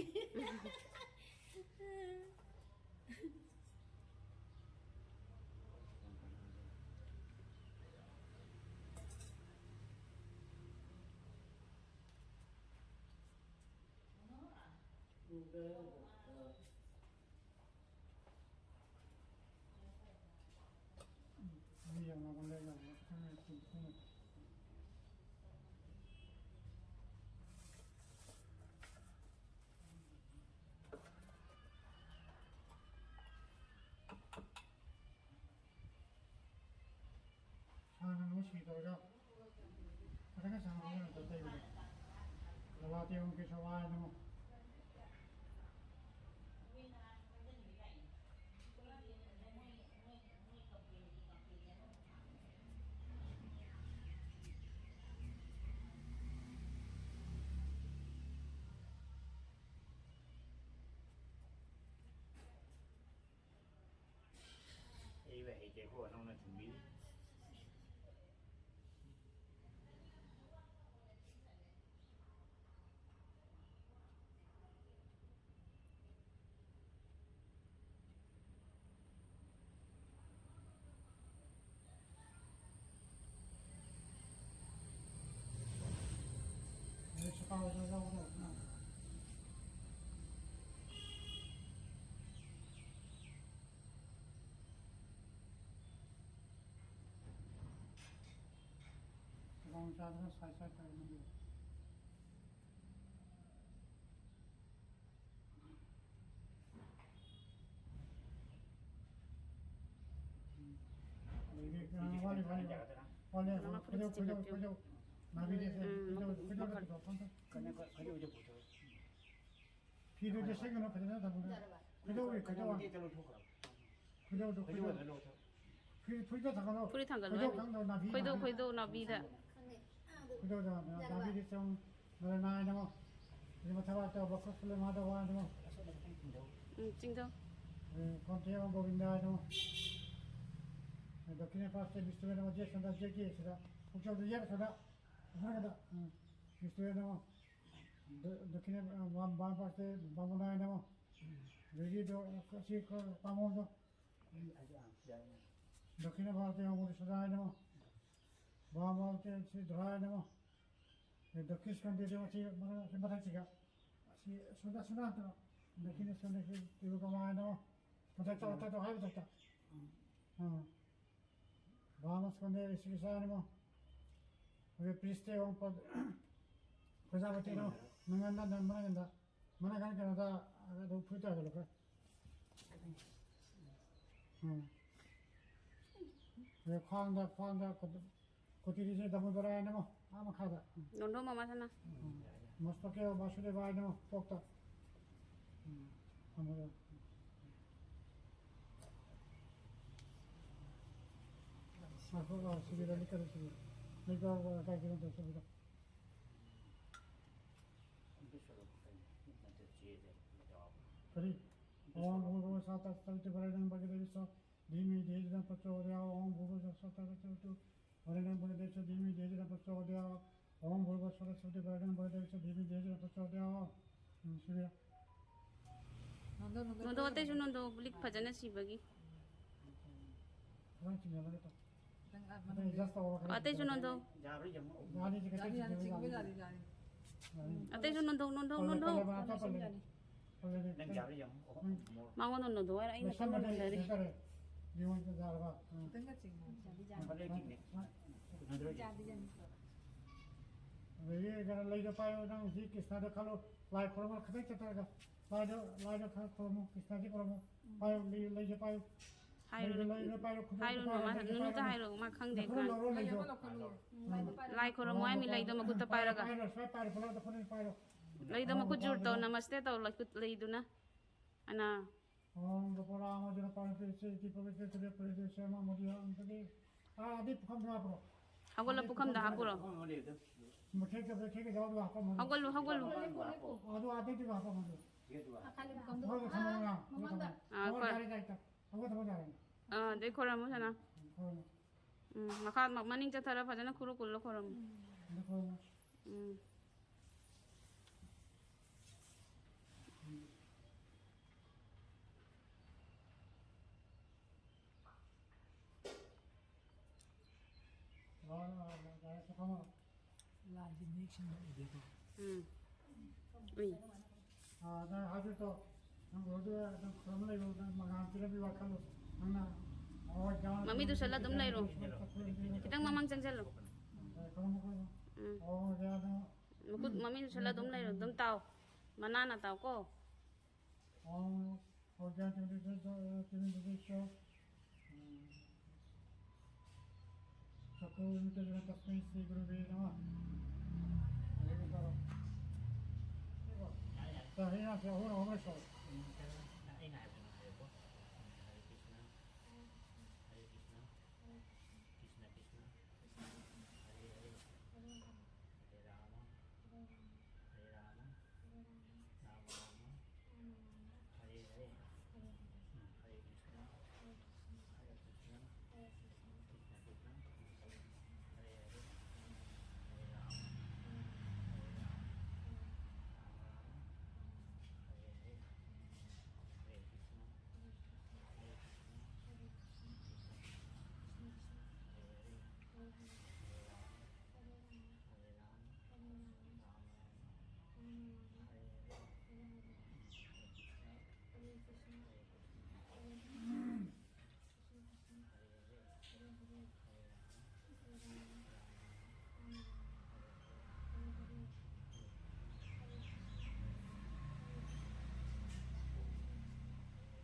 ꯁꯤ ꯇꯧꯔꯒ ꯐꯖꯅ ꯁꯥꯟꯅꯕ ꯀꯩꯅꯣ ꯇꯧ ꯇꯩꯕꯗꯣ꯫ ꯂꯣꯂꯥ ꯇꯦꯡ ꯀꯦꯁꯋꯥ ꯍꯥꯏꯅ ꯑꯃ꯫ ꯍꯩꯕ ꯍꯩꯇꯦꯀꯣ ꯅꯪꯅ ꯊꯤꯟꯕꯤꯔꯤ꯫ ꯈꯨꯗꯣꯡ ꯆꯥꯗꯅ ꯁꯥꯏ ꯁꯥꯏ ꯇꯧꯔꯤꯅꯤ꯫ ꯎꯝ꯫ ꯑꯗꯒꯤ, ꯑ, ꯋꯥꯠꯂꯤ, ꯋꯥꯠꯂꯤ, ꯋꯥꯠꯂꯤ꯫ ꯋꯥꯠꯂꯤ, ꯃꯃꯥ ꯐꯨꯔꯤꯠ ꯈꯣꯏꯗꯧ, ꯈꯣꯏꯗꯧ, ꯆꯤꯡꯈꯠꯄꯤꯌꯨ꯫ ꯈꯣꯏꯗꯧ꯫ ꯅꯥꯕꯤꯗꯦ, ꯎꯝ, ꯈꯣꯏꯗꯧ, ꯃꯈꯨꯠ, ꯈꯣꯏꯗꯧ ꯃꯈꯨꯠ꯫ ꯂꯩꯕꯗꯣ, ꯈꯣꯡꯗꯣ꯫ ꯀꯩꯅꯣ, ꯈ-, ꯈꯣꯏꯗꯧꯗꯣ ꯄꯨꯊꯣꯛꯑꯣ꯫ ꯐꯤꯗꯨꯗꯤ ꯁꯦꯡꯅ ꯐꯖꯅ ꯊꯝꯃꯨ꯫ ꯈꯣꯏꯗꯧ, ꯈꯣꯏꯗꯧ꯫ ꯈꯣꯏꯗꯧꯗꯣ, ꯈꯣꯏꯗꯧ꯫ ꯈꯣꯏꯗꯧꯗꯣ ꯂꯧꯊꯣꯛꯈ꯭ꯔꯣ꯫ ꯐꯨꯔꯤꯠ, ꯐꯨꯔꯤꯠꯇꯣ ꯊꯥꯡꯒꯠꯂꯣ꯫ ꯐꯨꯔꯤꯠ ꯊꯥꯡꯒꯠꯂꯣ ꯈꯣꯏꯗꯧ ꯍꯥꯏꯃꯤ꯫ ꯈꯪꯗꯕ ꯅꯥꯄꯤ ꯈꯣꯏꯗꯧ, ꯈꯪꯗꯦ꯫ ꯈꯣꯏꯗꯧ ꯅꯥꯄꯤꯗ꯫ ꯈꯣꯏꯗꯧꯗ ꯅꯥꯄꯤꯗꯤ ꯆꯪ ꯅꯥꯔꯥꯌꯅ ꯅꯃꯣ꯫ ꯃꯊꯛ ꯇꯧꯕ ꯈꯨꯠꯁꯨ ꯃꯥꯙꯕ ꯅꯃꯣ꯫ ꯎꯝ, ꯆꯤꯡꯊꯧ꯫ ꯑꯦ, ꯀꯣꯟꯊꯦꯝ ꯒꯣꯕꯤꯟꯗ ꯅꯃꯣ꯫ ꯑꯦ, ꯗꯛꯈꯤꯅ ꯄꯥꯁꯇ ꯕꯤꯁꯅꯨ ꯅꯃꯣ, ꯖꯦ ꯁꯣꯝꯗ ꯖꯦ ꯀꯦ ꯁꯤꯗ꯫ ꯄꯨꯛꯆꯧꯗ ꯌꯦꯠ ꯁꯣꯝꯗ꯫ ꯃꯊꯛꯇ꯫ ꯎꯝ꯫ ꯕꯤꯁꯅꯨ ꯅꯃꯣ꯫ ꯗ-, ꯗꯛꯈꯤꯅ, ꯑ, ꯕꯥꯝ, ꯕꯥꯝ ꯄꯥꯁꯇ ꯕꯥꯃꯣꯟꯗ ꯅꯃꯣ꯫ ꯑꯗꯒꯤ ꯗꯣ, ꯑꯁꯤ ꯈꯔ ꯄꯥꯃꯣꯟꯗꯣ꯫ ꯗꯛꯈꯤꯅ ꯚꯥꯔꯇꯤ ꯍꯣꯡꯕꯗ ꯁꯗꯥ ꯍꯥꯏꯅ ꯑꯃ, ꯚꯥꯔꯇꯤ ꯁꯤ ꯙꯔꯥ ꯍꯥꯏꯅ ꯑꯃ, ꯗꯛꯈꯤꯅ ꯁ꯭ꯀꯟꯗꯦꯗ ꯑꯁꯤ ꯃꯊꯛ-, ꯑꯁꯤ ꯃꯊꯛꯁꯤꯒ, ꯑꯁꯤ ꯁꯗꯥ ꯁꯗꯥ ꯍꯥꯏꯅ, ꯗꯛꯈꯤꯅ ꯁ꯭ꯀꯟꯗꯦ ꯁꯤ ꯇꯤꯔꯨꯀꯃꯥ ꯍꯥꯏꯅ ꯑꯃ, ꯃꯊꯛꯇ, ꯃꯊꯛꯇ ꯍꯥꯏ ꯃꯊꯛꯇ꯫ ꯑꯥ꯫ ꯚꯥꯔꯇꯤ ꯁ꯭ꯀꯟꯗꯦ ꯁꯤ ꯁꯥ ꯍꯥꯏꯅ ꯑꯃ, ꯑꯩꯈꯣꯏꯒꯤ ꯄ꯭ꯔꯤꯁꯇꯦ ꯑꯃ ꯄ-, ꯄ꯭ꯔꯖꯥꯄꯇꯤꯅ, ꯅꯪꯒꯟꯗ, ꯅꯪ ꯃꯅꯪꯒꯟꯗ, ꯃꯅꯪꯒꯟ ꯀꯩꯅꯣꯗ, ꯑꯗꯨꯝ ꯐꯨꯔꯤꯠꯇ ꯍꯥꯏꯒꯠꯂꯛꯈ꯭ꯔꯦ꯫ ꯎꯝ꯫ ꯑꯗꯩ ꯈ꯭ꯋꯥꯡꯗ, ꯈ꯭ꯋꯥꯡꯗ ꯀꯩꯅꯣ, ꯀꯣꯇꯤꯔꯤꯁꯦ ꯗꯥꯃꯣꯗꯣꯔꯥꯌ ꯅꯃꯣ, ꯑꯥ ꯃꯈꯥꯗ꯫ ꯅꯣꯟꯊꯣꯛꯑꯝꯃꯣ ꯃꯁꯥꯅ꯫ ꯎꯝ꯫ ꯃꯁꯇꯣꯀꯦ ꯕꯥꯁꯨꯗꯦꯕꯥꯌ ꯅꯃꯣ, ꯀꯣꯛꯇ꯫ ꯎꯝ꯫ ꯊꯝꯃꯒꯦ꯫ ꯉꯥꯏꯈꯣ, ꯑ, ꯁꯤꯕꯤꯔ, ꯂꯤꯛꯀꯔ ꯁꯤꯕꯤꯔ꯫ ꯂꯤꯛꯀꯔ, ꯑ, ꯀꯥꯏ ꯀꯩꯅꯣ ꯇꯧ, ꯁꯤꯕꯤꯔ꯫ ꯀꯔꯤ? ॐ भूर्भुवः स्वः तत्सवितुर्वरेण्यं भर्गो देवस्य धीमहि धियो यो नः प्रचोदयात्। ॐ भूर्भुवः स्वः तत्सवितुर् वरेण्यं भर्गो देवस्य धीमहि धियो यो नः प्रचोदयात्। ॐ भूर्भुवः स्वः तत्सवितुर्वरेण्यं भर्गो देवस्य धीमहि धियो यो नः प्रचोदयात्꯫ ꯎꯝ, ꯁꯤꯕꯤꯔ꯫ ꯅꯣꯟꯊꯣꯛ, ꯑꯇꯩꯁꯨ ꯅꯣꯟꯊꯣꯛ, ꯂꯤꯛ ꯐꯖꯅ ꯁꯤꯕꯒꯤ꯫ ꯈꯤꯇꯪ ꯆꯤꯡꯍꯜꯂꯒ ꯇꯧ꯫ ꯈꯤꯇꯪ, ꯑ, ꯑꯇꯩ ꯃꯅꯨꯡꯗ꯫ Adjust ꯇꯧꯔꯒ ꯈꯔ ꯑꯇꯩꯁꯨ ꯆꯤꯡꯍꯜꯂꯒ꯫ ꯅꯣꯟꯊꯣꯛ꯫ ꯌꯥꯔꯤ, ꯌꯦꯡꯉꯣ꯫ ꯌꯥꯅꯤ, ꯁꯤ ꯈꯤꯇꯪ ꯌꯥꯅꯤ, ꯌꯥꯅꯤ, ꯆꯤꯡꯍꯜꯂꯒ ꯆꯤꯡꯕ ꯌꯥꯅꯤ꯫ ꯌꯥꯅꯤ, ꯌꯥꯅꯤ꯫ ꯎꯝ, ꯑꯇꯩꯁꯨ ꯅꯣꯟꯊꯣꯛ, ꯅꯣꯟꯊꯣꯛ, ꯄꯜꯂꯦ, ꯅꯣꯟꯊꯣꯛ꯫ ꯄꯜꯂꯦ, ꯑꯇꯣꯞꯄ ꯄꯜꯂꯦ꯫ ꯌꯥꯅꯤ꯫ ꯄꯜꯂꯦ, ꯅꯪ ꯈꯤꯇꯪ꯫ ꯌꯥꯔꯤ, ꯌꯦꯡꯉꯣ꯫ ꯎꯝ꯫ ꯃꯉꯣꯟꯗ ꯅꯣꯟꯊꯣꯛ ꯍꯥꯏꯔ ꯑꯩꯅ ꯂꯣꯏꯁꯟꯕꯗꯤ ꯀꯟꯅ ꯅꯣꯟꯊꯔꯤ꯫ ꯍꯥꯏꯇꯥꯔꯦ꯫ ꯌꯦꯡꯉꯣ, ꯌꯥꯔꯕ? ꯎꯝ꯫ ꯈꯤꯇꯪꯒ ꯆꯤꯡꯉꯣ꯫ ꯌꯥꯅꯤ, ꯌꯥꯅꯤ꯫ ꯐꯅꯦꯛ ꯆꯤꯡꯉꯦ꯫ ꯌꯥꯅꯤ, ꯌꯥꯅꯤ꯫ ꯑꯗꯒꯤ ꯀꯩꯅꯣ, ꯂꯩꯗꯣ ꯄꯥꯏꯌꯣ, ꯅꯪ ꯍꯧꯖꯤꯛ ꯀ꯭ꯔꯤꯁꯅꯗ ꯈꯜꯂꯣ, ꯂꯥꯏ ꯈꯨꯔꯨꯝꯃꯣ, ꯈꯤꯇꯪ ꯆꯠꯊꯔꯒ꯫ ꯂꯥꯏꯗꯣ, ꯂꯥꯏꯗꯣ ꯈꯔ ꯈꯨꯔꯨꯝꯃꯣ, ꯀ꯭ꯔꯤꯁꯅꯁꯤ ꯈꯨꯔꯨꯝꯃꯣ꯫ ꯄꯥꯏꯌꯣ, ꯂꯩ-, ꯂꯩꯁꯦ ꯄꯥꯏꯌꯣ꯫ ꯍꯥꯏꯔꯨꯅꯨ꯫ ꯂꯩꯗꯣ, ꯂꯩꯗꯣ ꯄꯥꯏꯔꯣ, ꯈꯨꯠꯇ ꯍꯥꯏꯔꯨꯅꯨ, ꯄꯥꯏꯔꯣ, ꯃꯥ, ꯂꯩꯗꯣ ꯅꯨꯅꯨꯗ ꯄꯥꯏꯔꯣ꯫ ꯍꯥꯏꯔꯨ, ꯃꯥ ꯈꯪꯗꯦ, ꯅꯈꯨꯠꯅ ꯈꯪ-, ꯂꯧꯔꯣ, ꯂꯩꯗꯣ꯫ ꯂꯩꯗꯣ ꯄꯥꯏꯔꯣ꯫ ꯂꯥꯏ ꯈꯨꯔꯨꯝꯃꯣ ꯍꯥꯏꯃꯤ, ꯂꯩꯗꯣ ꯃꯈꯨꯠꯇ ꯄꯥꯏꯔꯣ, ꯄꯥꯏꯔꯒ꯫ ꯄꯥꯏꯔꯣ, ꯁ꯭ꯋꯥꯏ ꯄꯥꯏꯔꯣ, ꯐꯨꯂꯥꯗ ꯈꯨꯠꯅ ꯄꯥꯏꯔꯣ꯫ ꯂꯩꯗꯣ ꯃꯈꯨꯠ ꯖꯨꯔ ꯇꯧ, ꯅꯃꯁꯇꯦ ꯇꯧ, ꯂꯩꯗꯨꯅ꯫ ꯑꯅꯥ꯫ ॐ गोपालामोदन पाणिप्रियसे इति पवित्र सूर्य परिदेशे मम मदीय अंतरे। आ, आदि पुखम ना पड़ो। ꯍꯧꯒꯠꯂꯣ, ꯄꯨꯈꯝꯗ ꯍꯥꯞꯄꯨꯔꯣ꯫ ꯃꯊꯦꯛ ꯀ ꯃꯊꯦꯛ ꯀ ꯖꯥꯎ ꯂꯥꯛꯄ ꯃꯗꯨ꯫ ꯍꯧꯒꯠꯂꯨ, ꯍꯧꯒꯠꯂꯨ꯫ ꯑꯗꯨ ꯑꯥꯗꯩꯗꯤ ꯂꯥꯛꯄ ꯃꯗꯨ꯫ ꯑꯗꯨ ꯊꯝꯃꯣ ꯅꯪ꯫ ꯑꯥ, ꯊꯝꯃꯣ ꯈꯣꯏ-, ꯌꯥꯔꯦ, ꯌꯥꯔꯦ, ꯌꯥꯔꯦ꯫ ꯍꯧꯒꯠ ꯊꯝꯃꯣ ꯌꯥꯔꯦ꯫ ꯑꯥ, ꯑꯗꯩ ꯈꯣꯏꯔꯝꯃꯣ ꯁꯅꯥ꯫ ꯎꯝ, ꯈꯣꯏꯔꯝꯃꯣ꯫ ꯎꯝ, ꯃꯈꯥ ꯃ-, ꯃꯅꯤꯡ ꯆꯠꯊꯔ ꯐꯖꯅ ꯈꯨꯔꯨ ꯀꯨꯜꯂꯣ ꯈꯣꯏꯔꯝꯃꯣ꯫ ꯑꯗꯨ ꯈꯣꯏꯔꯝꯃꯣ꯫ ꯎꯝ꯫ ꯎꯝ꯫ ꯂꯥꯏꯁꯦ ꯃꯌꯦꯛ ꯁꯦꯡꯅ ꯎꯗꯦꯀꯣ꯫ ꯎꯝ꯫ ꯎꯏ꯫ ꯑꯥ, ꯅꯪ ꯍꯥꯏꯐꯦꯠꯇꯣ, ꯅꯪ ꯎꯔꯗꯤ ꯅꯪ ꯈꯨꯔꯨꯝ ꯂꯩꯔꯣ, ꯅꯪ ꯃꯉꯥꯜ ꯄꯤꯔꯝꯕꯒꯤ ꯋꯥꯈꯜꯂꯣ꯫ ꯅꯪꯅ ꯃꯃꯤꯠ ꯎꯁꯜꯂ ꯑꯗꯨꯝ ꯂꯩꯔꯣ꯫ ꯈꯤꯇꯪ ꯃꯃꯥꯡ ꯆꯪꯁꯤꯜꯂꯣ꯫ ꯈꯨꯔꯨꯝꯃꯣ, ꯈꯨꯔꯨꯝꯃꯣ꯫ ꯎꯝ꯫ ꯑꯣ, ꯌꯥꯗꯣ꯫ ꯃꯈꯨꯠ ꯃꯃꯤꯠ ꯎꯁꯜꯂ ꯑꯗꯨꯝ ꯂꯩꯔꯣ, ꯑꯗꯨꯝ ꯇꯥꯎ꯫ ꯃꯅꯥꯅ ꯇꯥꯎꯀꯣ꯫ ॐ अज्ञानतिमिरन्धस्य, तिमिरन्धस्य, ꯎꯝ, ꯆꯛ-, ꯇꯁꯃꯩ ꯁ꯭ꯔꯤ ꯒꯨꯔꯨꯚꯦ ꯅꯃ꯫ ꯍꯔꯦ ꯀ꯭ꯔꯤꯁꯅ꯫ ꯌꯥꯔꯦ, ꯌꯥꯔꯦ꯫ ꯆꯥ, ꯍꯔꯦ ꯅꯥꯝꯁꯦ ꯑꯍꯨꯝ ꯑꯍꯨꯝ ꯂꯩꯁꯜꯂꯣ꯫ ꯎꯝ, ꯀꯩꯅꯣ, ꯅꯪ ꯑꯩꯅ ꯍꯥꯏꯕꯗꯣ ꯅꯪ ꯍꯥꯏꯌꯨꯀꯣ꯫ ꯎꯝ, ꯍꯔꯦ ꯀ꯭ꯔꯤꯁꯅ, ꯍꯔꯦ ꯀ꯭ꯔꯤꯁꯅ, ꯀ꯭ꯔꯤꯁꯅ ꯀ꯭ꯔꯤꯁꯅ, ꯍꯔꯦ ꯍꯔꯦ, ꯍꯔꯦ ꯔꯥꯃ, ꯍꯔꯦ ꯔꯥꯃ, ꯔꯥꯃ ꯔꯥꯃ, ꯍꯔꯦ ꯍꯔꯦ, ꯎꯝ, ꯍꯔꯦ ꯀ꯭ꯔꯤꯁꯅ, ꯍꯔꯦ ꯀ꯭ꯔꯤꯁꯅ, ꯀ꯭ꯔꯤꯁꯅ ꯀ꯭ꯔꯤꯁꯅ, ꯍꯔꯦ ꯍꯔꯦ, ꯍꯔꯦ ꯔꯥꯃ, ꯍꯔꯦ ꯔꯥꯃ, ꯔꯥꯃ ꯔꯥꯃ, ꯍꯔꯦ ꯍꯔꯦ, ꯍꯔꯦ ꯀ꯭ꯔꯤꯁꯅ, ꯍꯔꯦ ꯀ꯭ꯔꯤꯁꯅ, ꯀ꯭ꯔꯤꯁꯅ ꯀ꯭ꯔꯤꯁꯅ, ꯍꯔꯦ ꯍꯔꯦ, ꯍꯔꯦ ꯔꯥꯃ, ꯍꯔꯦ ꯔꯥꯃ, ꯔꯥꯃ ꯔꯥꯃ, ꯍꯔꯦ ꯍꯔꯦ, ꯍꯔꯦ ꯀ꯭ꯔꯤꯁꯅ, ꯍꯔꯦ ꯀ꯭ꯔꯤꯁꯅ, ꯀ꯭ꯔꯤꯁꯅ ꯀ꯭ꯔꯤꯁꯅ, ꯍꯔꯦ ꯍꯔꯦ, ꯍꯔꯦ ꯍꯔꯦ, ꯍꯔꯦ ꯔꯥꯃ, ꯍꯔꯦ ꯔꯥꯃ, ꯔꯥꯃ ꯔꯥꯃ, ꯍꯔꯦ ꯍꯔꯦ, ꯍꯔꯦ ꯍꯔꯦ, ꯍꯔꯦ ꯀ꯭ꯔꯤꯁꯅ, ꯍꯔꯦ ꯀ꯭ꯔꯤꯁꯅ, ꯀ꯭ꯔꯤꯁꯅ ꯀ꯭ꯔꯤꯁꯅ, ꯍꯔꯦ ꯍꯔꯦ,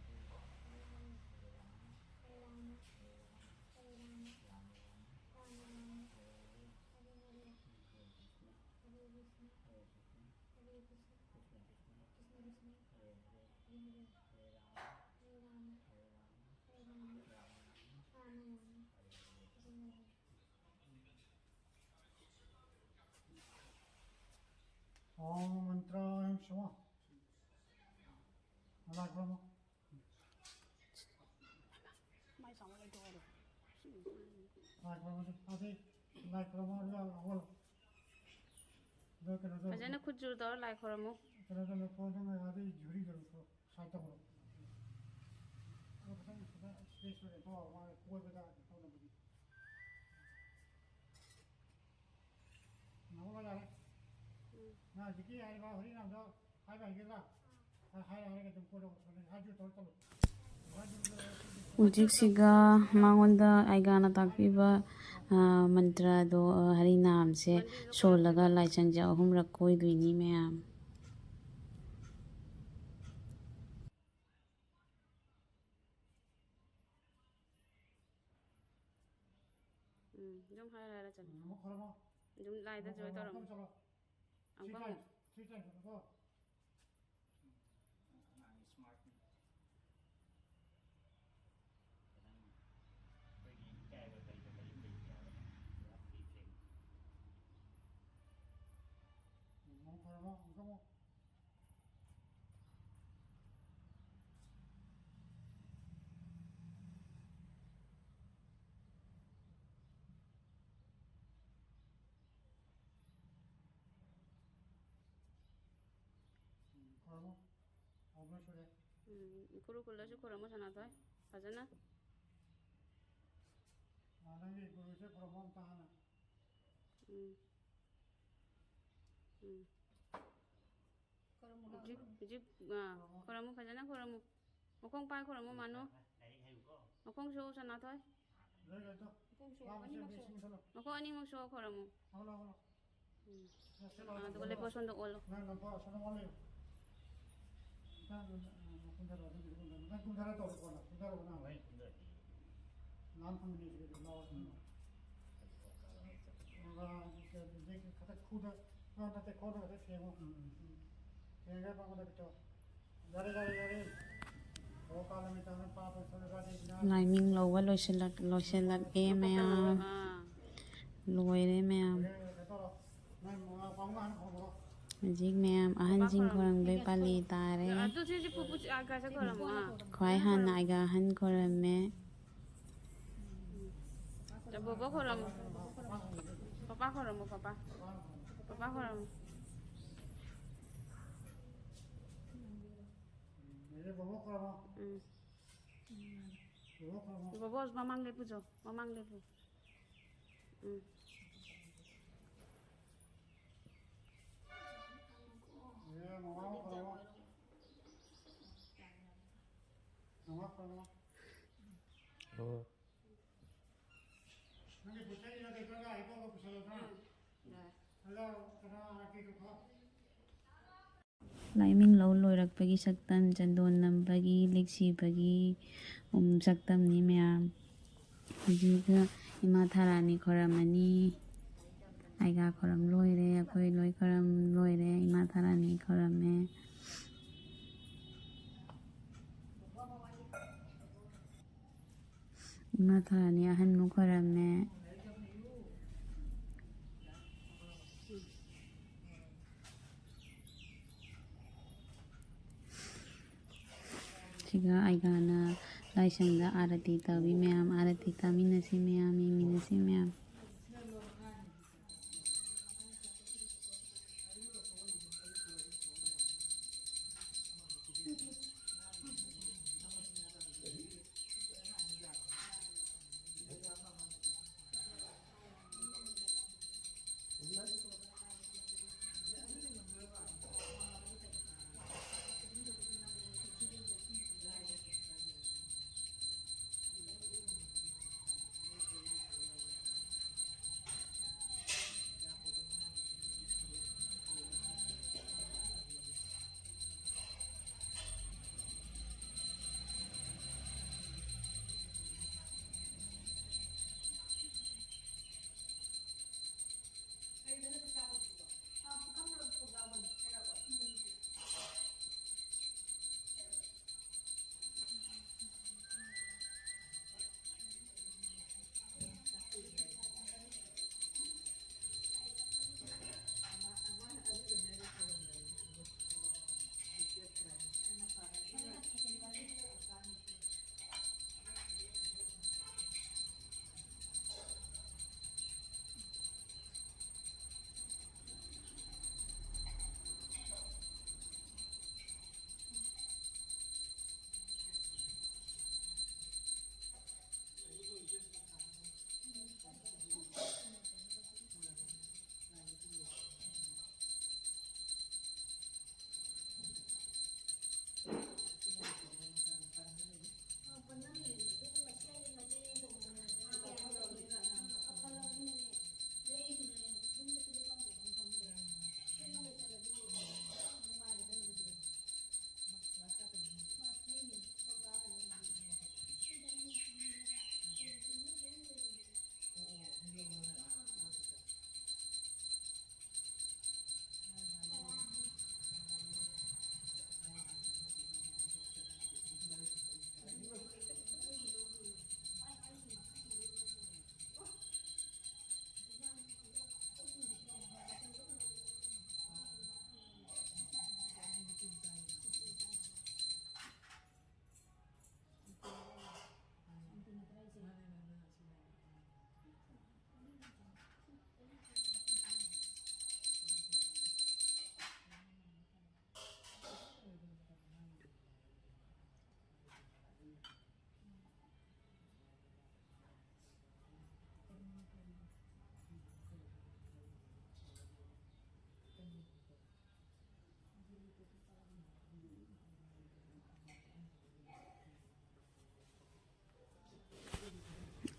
ꯍꯔꯦ ꯍꯔꯦ, ꯍꯔꯦ ꯔꯥꯃ, ꯍꯔꯦ ꯔꯥꯃ, ꯍꯔꯦ ꯔꯥꯃ, ꯍꯔꯦ ꯔꯥꯃ, ꯔꯥꯃ ꯔꯥꯃ, ꯔꯥꯃ ꯔꯥꯃ, ꯍꯔꯦ ꯍꯔꯦ, ꯍꯔꯦ ꯍꯔꯦ, ꯍꯔꯦ ꯀ꯭ꯔꯤꯁꯅ, ꯍꯔꯦ ꯀ꯭ꯔꯤꯁꯅ, ꯍꯔꯦ ꯀ꯭ꯔꯤꯁꯅ, ꯍꯔꯦ ꯀ꯭ꯔꯤꯁꯅ, ꯀ꯭ꯔꯤꯁꯅ ꯀ꯭ꯔꯤꯁꯅ, ꯀ꯭ꯔꯤꯁꯅ ꯀ꯭ꯔꯤꯁꯅ, ꯍꯔꯦ ꯍꯔꯦ, ꯍꯔꯦ ꯍꯔꯦ, ꯍꯔꯦ ꯔꯥꯃ, ꯍꯔꯦ ꯔꯥꯃ, ꯍꯔꯦ ꯔꯥꯃ, ꯍꯔꯦ ꯔꯥꯃ, ꯔꯥꯃ ꯔꯥꯃ, ꯔꯥꯃ ꯔꯥꯃ, ꯍꯔꯦ ꯍꯔꯦ꯫ ꯍꯔꯦ ꯍꯔꯦ꯫ ॐ मन्त्रायं शमः। ꯂꯥꯏ ꯈꯨꯔꯨꯝꯃꯣ꯫ ꯃꯥꯏ ꯆꯥꯎꯅ ꯂꯩꯊꯣꯛꯑꯣ꯫ ꯂꯥꯏ ꯈꯨꯔꯨꯝꯃꯣ꯫ ꯑꯗꯩ ꯂꯥꯏ ꯈꯨꯔꯨꯝꯃꯣ, ꯑꯗꯨꯒ ꯍꯧꯒꯠꯂꯣ꯫ ꯑꯗꯨꯒ ꯀꯩꯅꯣ ꯇꯧꯔꯣ꯫ ꯐꯖꯅ ꯈꯨꯠ ꯖꯣꯏꯟ ꯇꯧꯔ ꯂꯥꯏ ꯈꯨꯔꯨꯝꯃꯨ꯫ ꯀꯩꯅꯣ ꯇꯧꯔꯣ, ꯐꯣꯟꯗꯣ ꯑꯗꯩ ꯖꯨꯔꯤꯗꯣ ꯁꯥꯏꯠ ꯇꯧꯔꯣ꯫ ꯑꯗꯣ ꯈꯤꯇꯪ ꯁꯤꯗ ꯁ꯭ꯄꯦꯁ ꯑꯣꯏꯔꯦꯀꯣ, ꯃꯥ ꯀꯣꯏꯕꯗ ꯇꯧꯅꯕꯒꯤ꯫ ꯅꯪꯉꯣꯟꯗ ꯌꯥꯔꯦ꯫ ꯎꯝ꯫ ꯅꯪ ꯍꯧꯖꯤꯛꯀꯤ ꯍꯥꯏꯔꯤꯕ ꯍꯣꯔꯤ ꯅꯥꯝꯗꯣ ꯍꯥꯏꯕ ꯍꯩꯒꯗ꯭ꯔꯥ? ꯍꯥꯏ-, ꯍꯥꯏꯔ ꯍꯥꯏꯔꯒ ꯑꯗꯨꯝ ꯀꯣꯟꯅ ꯍꯥꯏꯕꯤꯌꯨ, ꯇꯧꯔ ꯇꯧꯔꯣ꯫ ꯍꯧꯖꯤꯛꯁꯤꯒ ꯃꯉꯣꯟꯗ ꯑꯥꯏꯒꯥꯅ ꯇꯥꯛꯄꯤꯕ, ꯑ, ꯃꯟꯇ꯭ꯔꯗꯣ, ꯑ, ꯍꯔꯤꯅꯥꯝꯁꯦ ꯁꯣꯜꯂꯒ ꯂꯥꯏꯁꯪꯁꯦ ꯑꯍꯨꯝꯔꯛ ꯀꯣꯏꯗꯣꯏꯅꯤ ꯃꯌꯥꯝ꯫ ꯎꯝ, ꯑꯗꯨꯝ ꯑꯃꯨꯛ ꯈꯣꯏꯔꯝꯃꯣ꯫ ꯑꯗꯨꯝ ꯂꯥꯏꯗ ꯑꯃꯨꯛ ꯖꯣꯏ ꯈꯣꯏꯔꯝꯃꯣ, ꯇꯧꯔꯝꯃꯣ꯫ ꯑꯃꯨꯛ ꯆꯠꯂꯣ꯫ ꯑꯃꯨꯛꯀ ꯊ꯭ꯔꯤ ꯑꯃꯨꯛ꯫ ꯇꯥꯏꯝꯁ, ꯊ꯭ꯔꯤ ꯇꯥꯏꯝꯁ ꯈꯣꯏꯔꯝꯃꯣꯀꯣ꯫ ꯑꯉꯥꯡꯒꯤ ꯁ꯭ꯃꯥꯔꯠꯅꯤ꯫ ꯈꯤꯇꯪ ꯑꯩꯈꯣꯏꯒꯤ ꯏꯀꯥꯏꯕ ꯀꯔꯤꯕ ꯀꯔꯤꯝ ꯂꯩꯇꯦ ꯍꯥꯏꯕ꯫ ꯄꯨꯔꯥ ꯐ꯭ꯔꯤ ꯐ꯭ꯔꯦꯡ꯫ ꯑꯃꯨꯛ ꯈꯣꯏꯔꯝꯃꯣ, ꯑꯃꯨꯛꯀ ꯑꯃꯨꯛ꯫ ꯎꯝ, ꯈꯣꯏꯔꯝꯃꯣ꯫ ꯑꯍꯨꯝꯂꯛ ꯁꯨꯔꯦ꯫ ꯎꯝ, ꯏꯈꯨꯔꯨ ꯈꯨꯜꯂꯁꯨ ꯈꯣꯏꯔꯝꯃꯣ ꯁꯅꯥꯊꯣꯏ꯫ ꯐꯖꯅ꯫ ꯑꯥ, ꯅꯪꯒꯤ ꯏꯈꯨꯔꯨꯁꯦ ꯈꯣꯏꯔꯝꯃꯣ ꯑꯝꯇ ꯍꯥꯟꯅ꯫ ꯎꯝ꯫ ꯎꯝ꯫ ꯈꯣꯏꯔꯝꯃꯨ ꯂꯥꯎ꯫ ꯍꯧꯖꯤꯛ, ꯍꯧꯖꯤꯛ, ꯑꯥ, ꯈꯣꯏꯔꯝꯃꯨ, ꯐꯖꯅ ꯈꯣꯏꯔꯝꯃꯨ꯫ ꯃꯈꯣꯡ ꯄꯥꯏ ꯈꯣꯏꯔꯝꯃꯨ, ꯃꯥꯅꯨ꯫ ꯂꯥꯏꯔꯤꯛ ꯍꯩꯌꯨꯀꯣ꯫ ꯃꯈꯣꯡ ꯁꯣꯛꯎ, ꯁꯅꯥꯊꯣꯏ꯫ ꯂꯣꯏ, ꯂꯣꯏ, ꯇꯣ꯫ ꯃꯈꯣꯡ ꯁꯣꯛꯎ, ꯄꯥꯝꯃꯤꯁꯦ ꯑꯅꯤꯃꯛ ꯁꯣꯛꯎ꯫ ꯃꯦꯆꯤꯟ ꯈꯜꯂꯣ꯫ ꯃꯈꯣꯡ ꯑꯅꯤꯃꯛ ꯁꯣꯛꯑ ꯈꯣꯏꯔꯝꯃꯨ꯫ ꯍꯧꯒꯠꯂꯣ, ꯍꯧꯒꯠꯂꯣ꯫ ꯎꯝ꯫ ꯁꯦ, ꯁꯦ, ꯑꯥ, ꯂꯥꯛꯑꯣ, ꯑꯗꯨꯒ ꯂꯦꯞꯄꯣ, ꯁꯣꯝꯗ ꯑꯣꯜꯂꯣ꯫ ꯅꯪ ꯂꯝꯄꯥꯛ ꯑꯁꯣꯝꯗ ꯑꯣꯜꯂꯣ꯫ ꯅꯪ, ꯑ, ꯀꯨꯝꯊꯔꯛꯑꯣ, ꯑꯗꯨꯒꯤꯗꯤ ꯀꯨꯝꯊꯔꯛꯑꯣ꯫ ꯅꯪ ꯀꯨꯝꯊꯔ ꯇꯧꯔꯣ, ꯀꯣꯟꯅ ꯀꯨꯝꯊꯔꯛꯑꯣ, ꯅꯪ꯫ ꯍꯣꯏ, ꯀꯨꯝꯊꯔꯛꯀꯦ꯫ ꯅꯍꯥꯟ ꯐꯪꯉꯤꯅꯦ, ꯁꯤꯗꯤ ꯂꯥꯛꯑꯣ, ꯎꯝ꯫ ꯑꯗꯨꯒ, ꯑꯗꯨꯗꯒꯤ ꯈꯛꯇ ꯈꯨꯗ, ꯑ, ꯅꯠꯇꯦ, ꯈꯣꯡꯗ ꯈꯛꯇ ꯊꯦꯡꯉꯣ꯫ ꯎꯝ, ꯎꯝ꯫ ꯎꯝ꯫ ꯊꯦꯡꯉꯒ ꯃꯉꯣꯟꯗ ꯄꯤꯊꯣꯛꯑꯣ꯫ ꯌꯥꯔꯦ, ꯌꯥꯔꯦ, ꯌꯥꯔꯦ꯫ ꯑꯣ, ꯀꯥꯂꯃꯤꯇꯥꯅ ꯄꯥꯄ ꯁꯔꯒꯥꯗꯤ ꯂꯥꯏꯃꯤꯡ ꯂꯧꯕ ꯂꯣꯏꯁꯤꯜꯂꯛ-, ꯂꯣꯏꯁꯤꯜꯂꯛꯑꯦ ꯃꯌꯥꯝ꯫ ꯑꯥ꯫ ꯂꯣꯏꯔꯦ ꯃꯌꯥꯝ꯫ ꯍꯧꯖꯤꯛ ꯃꯌꯥꯝ ꯑꯍꯟꯁꯤꯡ ꯈꯣꯏꯔꯝꯕꯩ ꯄꯥꯂꯤ ꯇꯥꯔꯦ꯫ ꯑꯗꯨ ꯁꯤꯁꯦ ꯄꯨꯄꯨ ꯑꯥ, ꯀꯥꯏ ꯆꯠꯈ꯭ꯔꯃꯣ? ꯑꯥ꯫ ꯈ꯭ꯋꯥꯏ ꯍꯥꯟꯅ ꯑꯩꯒ ꯑꯍꯟ ꯈꯣꯏꯔꯝꯃꯦ꯫ ꯕꯣꯕꯣ ꯈꯣꯏꯔꯝꯃꯣ꯫ ꯄꯄꯥ ꯈꯣꯏꯔꯝꯃꯣ, ꯄꯄꯥ꯫ ꯄꯄꯥ ꯈꯣꯏꯔꯝꯃꯣ꯫ ꯎꯝ꯫ ꯕꯣꯕꯣ ꯃꯃꯥꯡ ꯂꯦꯞꯄꯨ ꯆꯣ, ꯃꯃꯥꯡ ꯂꯦꯞꯄꯨ꯫ ꯎꯝ꯫ ꯎꯝ꯫ ꯂꯥꯏꯃꯤꯡ ꯂꯧ ꯂꯣꯏꯔꯛꯄꯒꯤ ꯁꯛꯇꯝ, ꯆꯟꯗꯣꯟ ꯅꯝꯕꯒꯤ, ꯂꯤꯛ ꯁꯤꯕꯒꯤ, ꯎꯝ, ꯁꯛꯇꯝꯅꯤ ꯃꯌꯥꯝ꯫ ꯍꯧꯖꯤꯛ ꯏꯃꯥ ꯊꯥꯔꯥꯅꯤ ꯈꯣꯏꯔꯝꯃꯅꯤ꯫ ꯑꯩꯒꯥ ꯈꯣꯏꯔꯝ ꯂꯣꯏꯔꯦ, ꯑꯩꯈꯣꯏ ꯂꯣꯏ ꯈꯣꯏꯔꯝ ꯂꯣꯏꯔꯦ꯫ ꯏꯃꯥ ꯊꯥꯔꯥꯅꯤ ꯈꯣꯏꯔꯝꯃꯦ꯫ ꯏꯃꯥ ꯊꯥꯔꯥꯅꯤ ꯑꯍꯟꯃꯨꯛ ꯈꯣꯏꯔꯝꯃꯦ꯫ ꯁꯤꯒ ꯑꯩꯒꯥꯅ ꯂꯥꯏꯁꯪꯗ ꯑꯥꯔꯇꯤ ꯇꯧꯏ꯫ ꯃꯌꯥꯝ ꯑꯥꯔꯇꯤ ꯇꯥꯃꯤꯟꯅꯁꯤ, ꯃꯌꯥꯝ ꯌꯦꯡꯃꯤꯟꯅꯁꯤ, ꯃꯌꯥꯝ꯫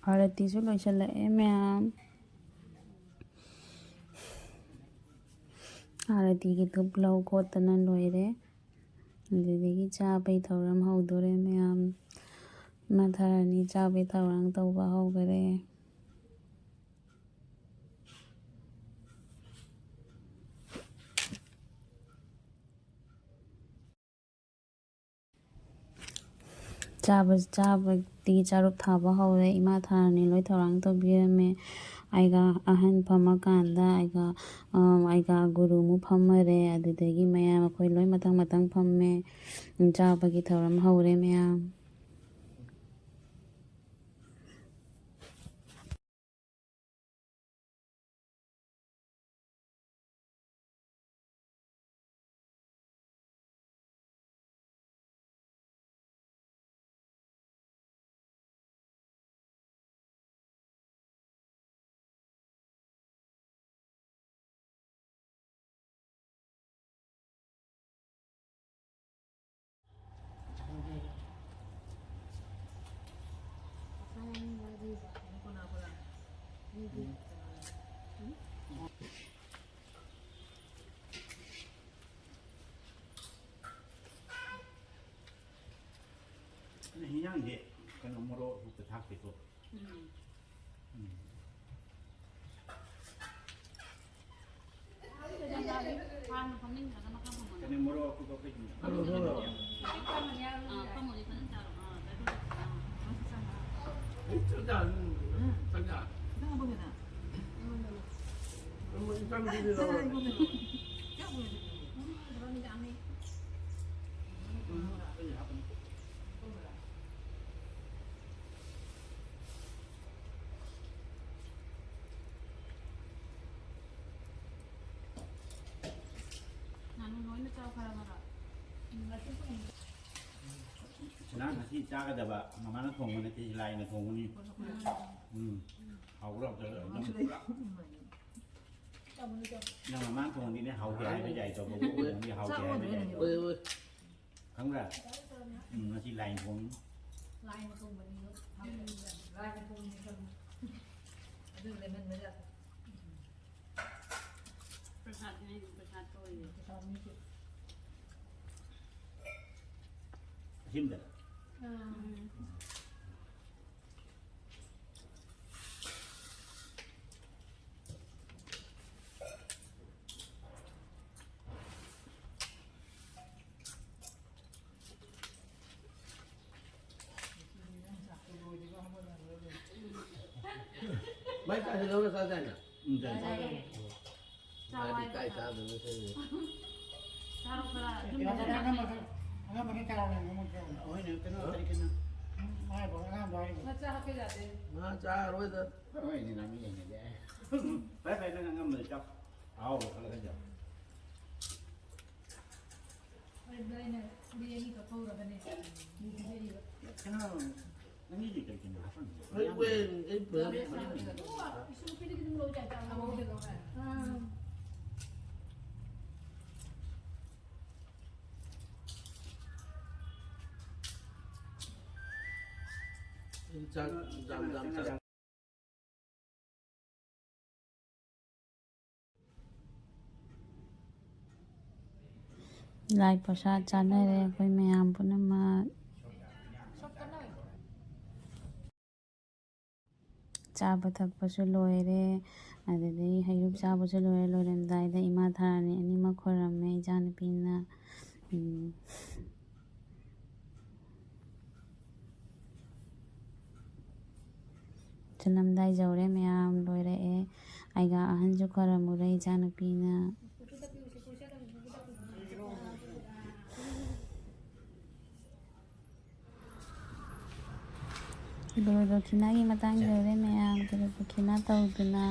ꯑꯥꯔꯇꯤꯁꯨ ꯂꯣꯏꯁꯤꯜꯂꯛꯑꯦ ꯃꯌꯥꯝ꯫ ꯑꯥꯔꯇꯤꯒꯤ ꯙꯨꯞ ꯂꯧ ꯈꯣꯠꯇꯅ ꯂꯣꯏꯔꯦ꯫ ꯑꯗꯨꯗꯒꯤ ꯆꯥꯕꯩ ꯊꯧꯔꯝ ꯍꯧꯗꯣꯔꯦ ꯃꯌꯥꯝ꯫ ꯏꯃꯥ ꯊꯥꯔꯥꯅꯤ ꯆꯥꯕꯩ ꯊꯧꯔꯥꯡ ꯇꯧꯕ ꯍꯧꯈꯔꯦ꯫ ꯆꯥꯕ, ꯆꯥꯕꯗꯤ ꯆꯥꯔꯨꯛ ꯊꯥꯕ ꯍꯧꯔꯦ꯫ ꯏꯃꯥ ꯊꯥꯔꯥꯅꯤ ꯂꯣꯏ ꯊꯧꯔꯥꯡ ꯇꯧꯕꯤꯔꯝꯃꯦ꯫ ꯑꯩꯒ ꯑꯍꯟ ꯐꯝꯃꯀꯥꯟꯗ ꯑꯩꯒ, ꯑꯩꯒ ꯒꯨꯔꯨ ꯑꯃꯨꯛ ꯐꯝꯃꯔꯦ꯫ ꯑꯗꯨꯗꯒꯤ ꯃꯌꯥꯝ ꯑꯩꯈꯣꯏ ꯂꯣꯏ ꯃꯊꯪ ꯃꯊꯪ ꯐꯝꯃꯦ꯫ ꯆꯥꯕꯒꯤ ꯊꯧꯔꯝ ꯍꯧꯔꯦ ꯃꯌꯥꯝ꯫ ꯑꯗꯨ ꯍꯤꯟꯖꯥꯡꯁꯦ ꯀꯩꯅꯣ ꯃꯣꯔꯣꯛ ꯑꯁꯨꯛꯇ ꯊꯥꯛꯇꯦꯀꯣ꯫ ꯎꯝ꯫ ꯎꯝ꯫ ꯍꯥꯟꯅ ꯐꯝꯃꯤꯟꯅꯔꯒ ꯃꯈꯥ ꯐꯝꯃꯣ꯫ ꯀꯩꯅꯣ ꯃꯣꯔꯣꯛ ꯑꯁꯨꯛꯇ ꯀꯩꯅꯣ꯫ ꯑꯥ, ꯐꯝꯃꯣ, ꯐꯖꯅ ꯆꯥꯔꯣ꯫ ꯑꯥ, ꯆꯥꯔꯣ꯫ ꯑꯥ꯫ ꯆꯥꯛ ꯆꯥ꯫ ꯎꯝ꯫ ꯆꯥꯛ ꯆꯥ꯫ ꯈꯤꯇꯪ ꯍꯥꯞꯄꯛꯑꯣꯅ꯫ ꯑꯩꯉꯣꯟꯗꯅꯦ꯫ ꯑꯃ ꯏꯆꯥꯅꯨꯄꯤꯗꯨ ꯂꯧꯔꯣ꯫ ꯑꯩꯉꯣꯟꯗꯅꯦ꯫ ꯀꯌꯥꯝ ꯀꯨꯏꯅ ꯆꯠꯇꯣꯏꯅꯣ? ꯎꯝ, ꯑꯩ ꯍꯥꯞꯄꯅꯤ꯫ ꯉꯥꯅꯨ ꯂꯣꯏꯅ ꯆꯥꯎ ꯈꯔ ꯈꯔ꯫ ꯁꯅꯥ ꯉꯁꯤ ꯆꯥꯒꯗꯕ ꯃꯃꯥꯅ ꯊꯣꯡꯕ ꯅꯠꯇꯦ, ꯂꯥꯏꯅ ꯊꯣꯡꯕꯅꯤ꯫ ꯎꯝ꯫ ꯍꯥꯎꯕ꯭ꯔꯥ? ꯑꯝꯇ ꯑꯗꯨꯝ ꯄꯨꯔꯥ꯫ ꯅꯪ ꯃꯃꯥꯅ ꯊꯣꯡꯉꯗꯤꯅꯦ ꯍꯥꯎꯇꯦ ꯍꯥꯏꯕ ꯌꯥꯏ, ꯇꯧꯕꯕꯨ ꯊꯣꯡꯉꯗꯤ ꯍꯥꯎꯇꯦ ꯍꯥꯏꯕ ꯌꯥꯏ꯫ ꯑꯣꯏ, ꯑꯣꯏ꯫ ꯈꯪꯕ꯭ꯔꯥ? ꯎꯝ, ꯉꯁꯤ ꯂꯥꯏꯅ ꯊꯣꯡꯉꯤ꯫ ꯂꯥꯏꯅ ꯊꯣꯡꯉꯦ ꯈꯜꯂꯣ꯫ ꯑꯗꯨ ꯂꯦꯃꯟ ꯃꯖꯥꯗꯣ꯫ ꯄ꯭ꯔꯁꯥꯗꯅꯦ, ꯄ꯭ꯔꯁꯥꯗ ꯀꯧꯔꯤꯅꯦ꯫ ꯄ꯭ꯔꯁꯥꯗꯅꯤ ꯁꯤ꯫ ꯑꯁꯤꯝꯗ꯫ ꯎꯝ꯫ ꯃꯥꯏ ꯀꯥꯏꯗ ꯂꯧꯔ ꯆꯥꯖꯥꯠꯅꯣ? ꯎꯝ, ꯆꯥꯏ, ꯆꯥꯏ꯫ ꯆꯥꯏ꯫ ꯃꯥꯗꯤ ꯀꯥꯏ ꯆꯥꯗꯣꯏꯅꯣ ꯈꯪꯗꯦ꯫ ꯆꯥꯔꯣ ꯈꯔ꯫ ꯑꯉꯝꯕ ꯈꯔ, ꯑꯉꯝꯕ ꯈꯔ ꯆꯥꯔꯣ, ꯑꯉꯝꯕ ꯈꯔ꯫ ꯍꯣꯏꯅꯦ, ꯀꯩꯅꯣ, ꯀꯔꯤ ꯀꯩꯅꯣ? ꯃꯥ ꯍꯥꯏꯕ ꯑꯉꯝꯕ ꯍꯥꯏꯔꯤꯕ꯫ ꯉꯥ ꯆꯥ ꯍꯥꯞꯄ ꯌꯥꯗꯦ꯫ ꯉꯥ ꯆꯥꯔꯔꯣꯏꯗ꯫ ꯍꯣꯏꯅꯦ, ꯅꯪ ꯌꯦꯡꯉꯒꯦ꯫ ꯐꯔꯦ, ꯐꯔꯦ, ꯅꯪ ꯑꯉꯝꯕꯗꯣ ꯆꯥꯎ꯫ ꯑꯍꯥꯎꯕ ꯈꯜꯂꯒ ꯆꯥꯎ꯫ ꯑꯗꯨꯗ ꯑꯩꯅ ꯃꯤ ꯑꯅꯤ ꯀꯛꯍꯧꯔꯕꯅꯦ꯫ ꯃꯤ ꯄꯤꯖꯔꯤꯕ꯫ ꯀꯩꯅꯣ, ꯅꯪꯒꯤꯗꯤ ꯀꯩ ꯀꯩꯅꯣ ꯍꯥꯞꯄꯝꯃꯤꯗꯣ? ꯑꯩ ꯋꯦꯟ, ꯑꯩ ꯄꯨꯔꯥ ꯏꯁꯨ ꯅꯨꯄꯤꯗꯒꯤ ꯑꯗꯨꯝ ꯂꯧ ꯌꯥꯏ, ꯆꯥ ꯂꯧ꯫ ꯑꯥ꯫ ꯑꯩ ꯆꯥꯛ ꯌꯥꯝ ꯌꯥꯝ ꯆꯥ-, ꯂꯥꯏ ꯄ꯭ꯔꯁꯥꯗ ꯆꯥꯅꯔꯦ ꯑꯩꯈꯣꯏ ꯃꯌꯥꯝ ꯄꯨꯝꯅꯃꯛ꯫ ꯆꯥꯕ ꯊꯛꯄꯁꯨ ꯂꯣꯏꯔꯦ, ꯑꯗꯨꯗꯒꯤ ꯍꯩꯔꯨꯛ ꯆꯥꯕꯁꯨ ꯂꯣꯏꯔꯦ꯫ ꯂꯣꯏꯔꯝꯗꯥꯏꯗ ꯏꯃꯥ ꯊꯥꯔꯥꯅꯤ ꯑꯅꯤꯃꯛ ꯈꯣꯏꯔꯝꯃꯦ ꯏꯆꯥꯅꯨꯄꯤꯅ꯫ ꯎꯝ꯫ ꯆꯅꯝꯗꯥꯏ ꯌꯧꯔꯦ ꯃꯌꯥꯝ, ꯂꯣꯏꯔꯛꯑꯦ꯫ ꯑꯩꯒ ꯑꯍꯟꯁꯨ ꯈꯣꯏꯔꯝꯃꯨꯔꯦ ꯏꯆꯥꯅꯨꯄꯤꯅ꯫ ꯒꯨꯔꯨ ꯗꯈꯤꯅꯥꯒꯤ ꯃꯇꯥꯡ ꯌꯧꯔꯦ ꯃꯌꯥꯝ, ꯒꯨꯔꯨ ꯗꯈꯤꯅꯥ ꯇꯧꯗꯨꯅ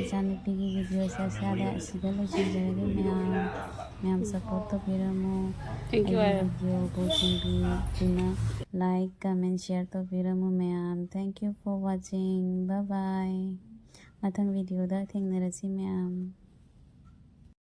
ꯏꯆꯥꯅꯨꯄꯤꯒꯤ ꯚꯤꯗꯤꯑꯣꯁꯦ ꯑꯁ꯭ꯋꯥꯏꯗ ꯑꯁꯤꯗ ꯂꯣꯏꯁꯤꯟꯖꯔꯒꯦ ꯃꯌꯥꯝ꯫ ꯃꯌꯥꯝ ꯁꯞꯄꯣꯔꯠ ꯇꯧꯕꯤꯔꯝꯃꯨ꯫ Thank you, ꯑꯩꯒꯤ ꯚꯤꯗꯤꯑꯣꯕꯨ ꯌꯦꯡꯕꯤꯗꯨꯅ like, comment, share ꯇꯧꯕꯤꯔꯝꯃꯨ ꯃꯌꯥꯝ꯫ Thank you for watching. Bye bye. ꯃꯊꯪ ꯚꯤꯗꯤꯑꯣꯗ ꯊꯦꯡꯅꯔꯁꯤ ꯃꯌꯥꯝ꯫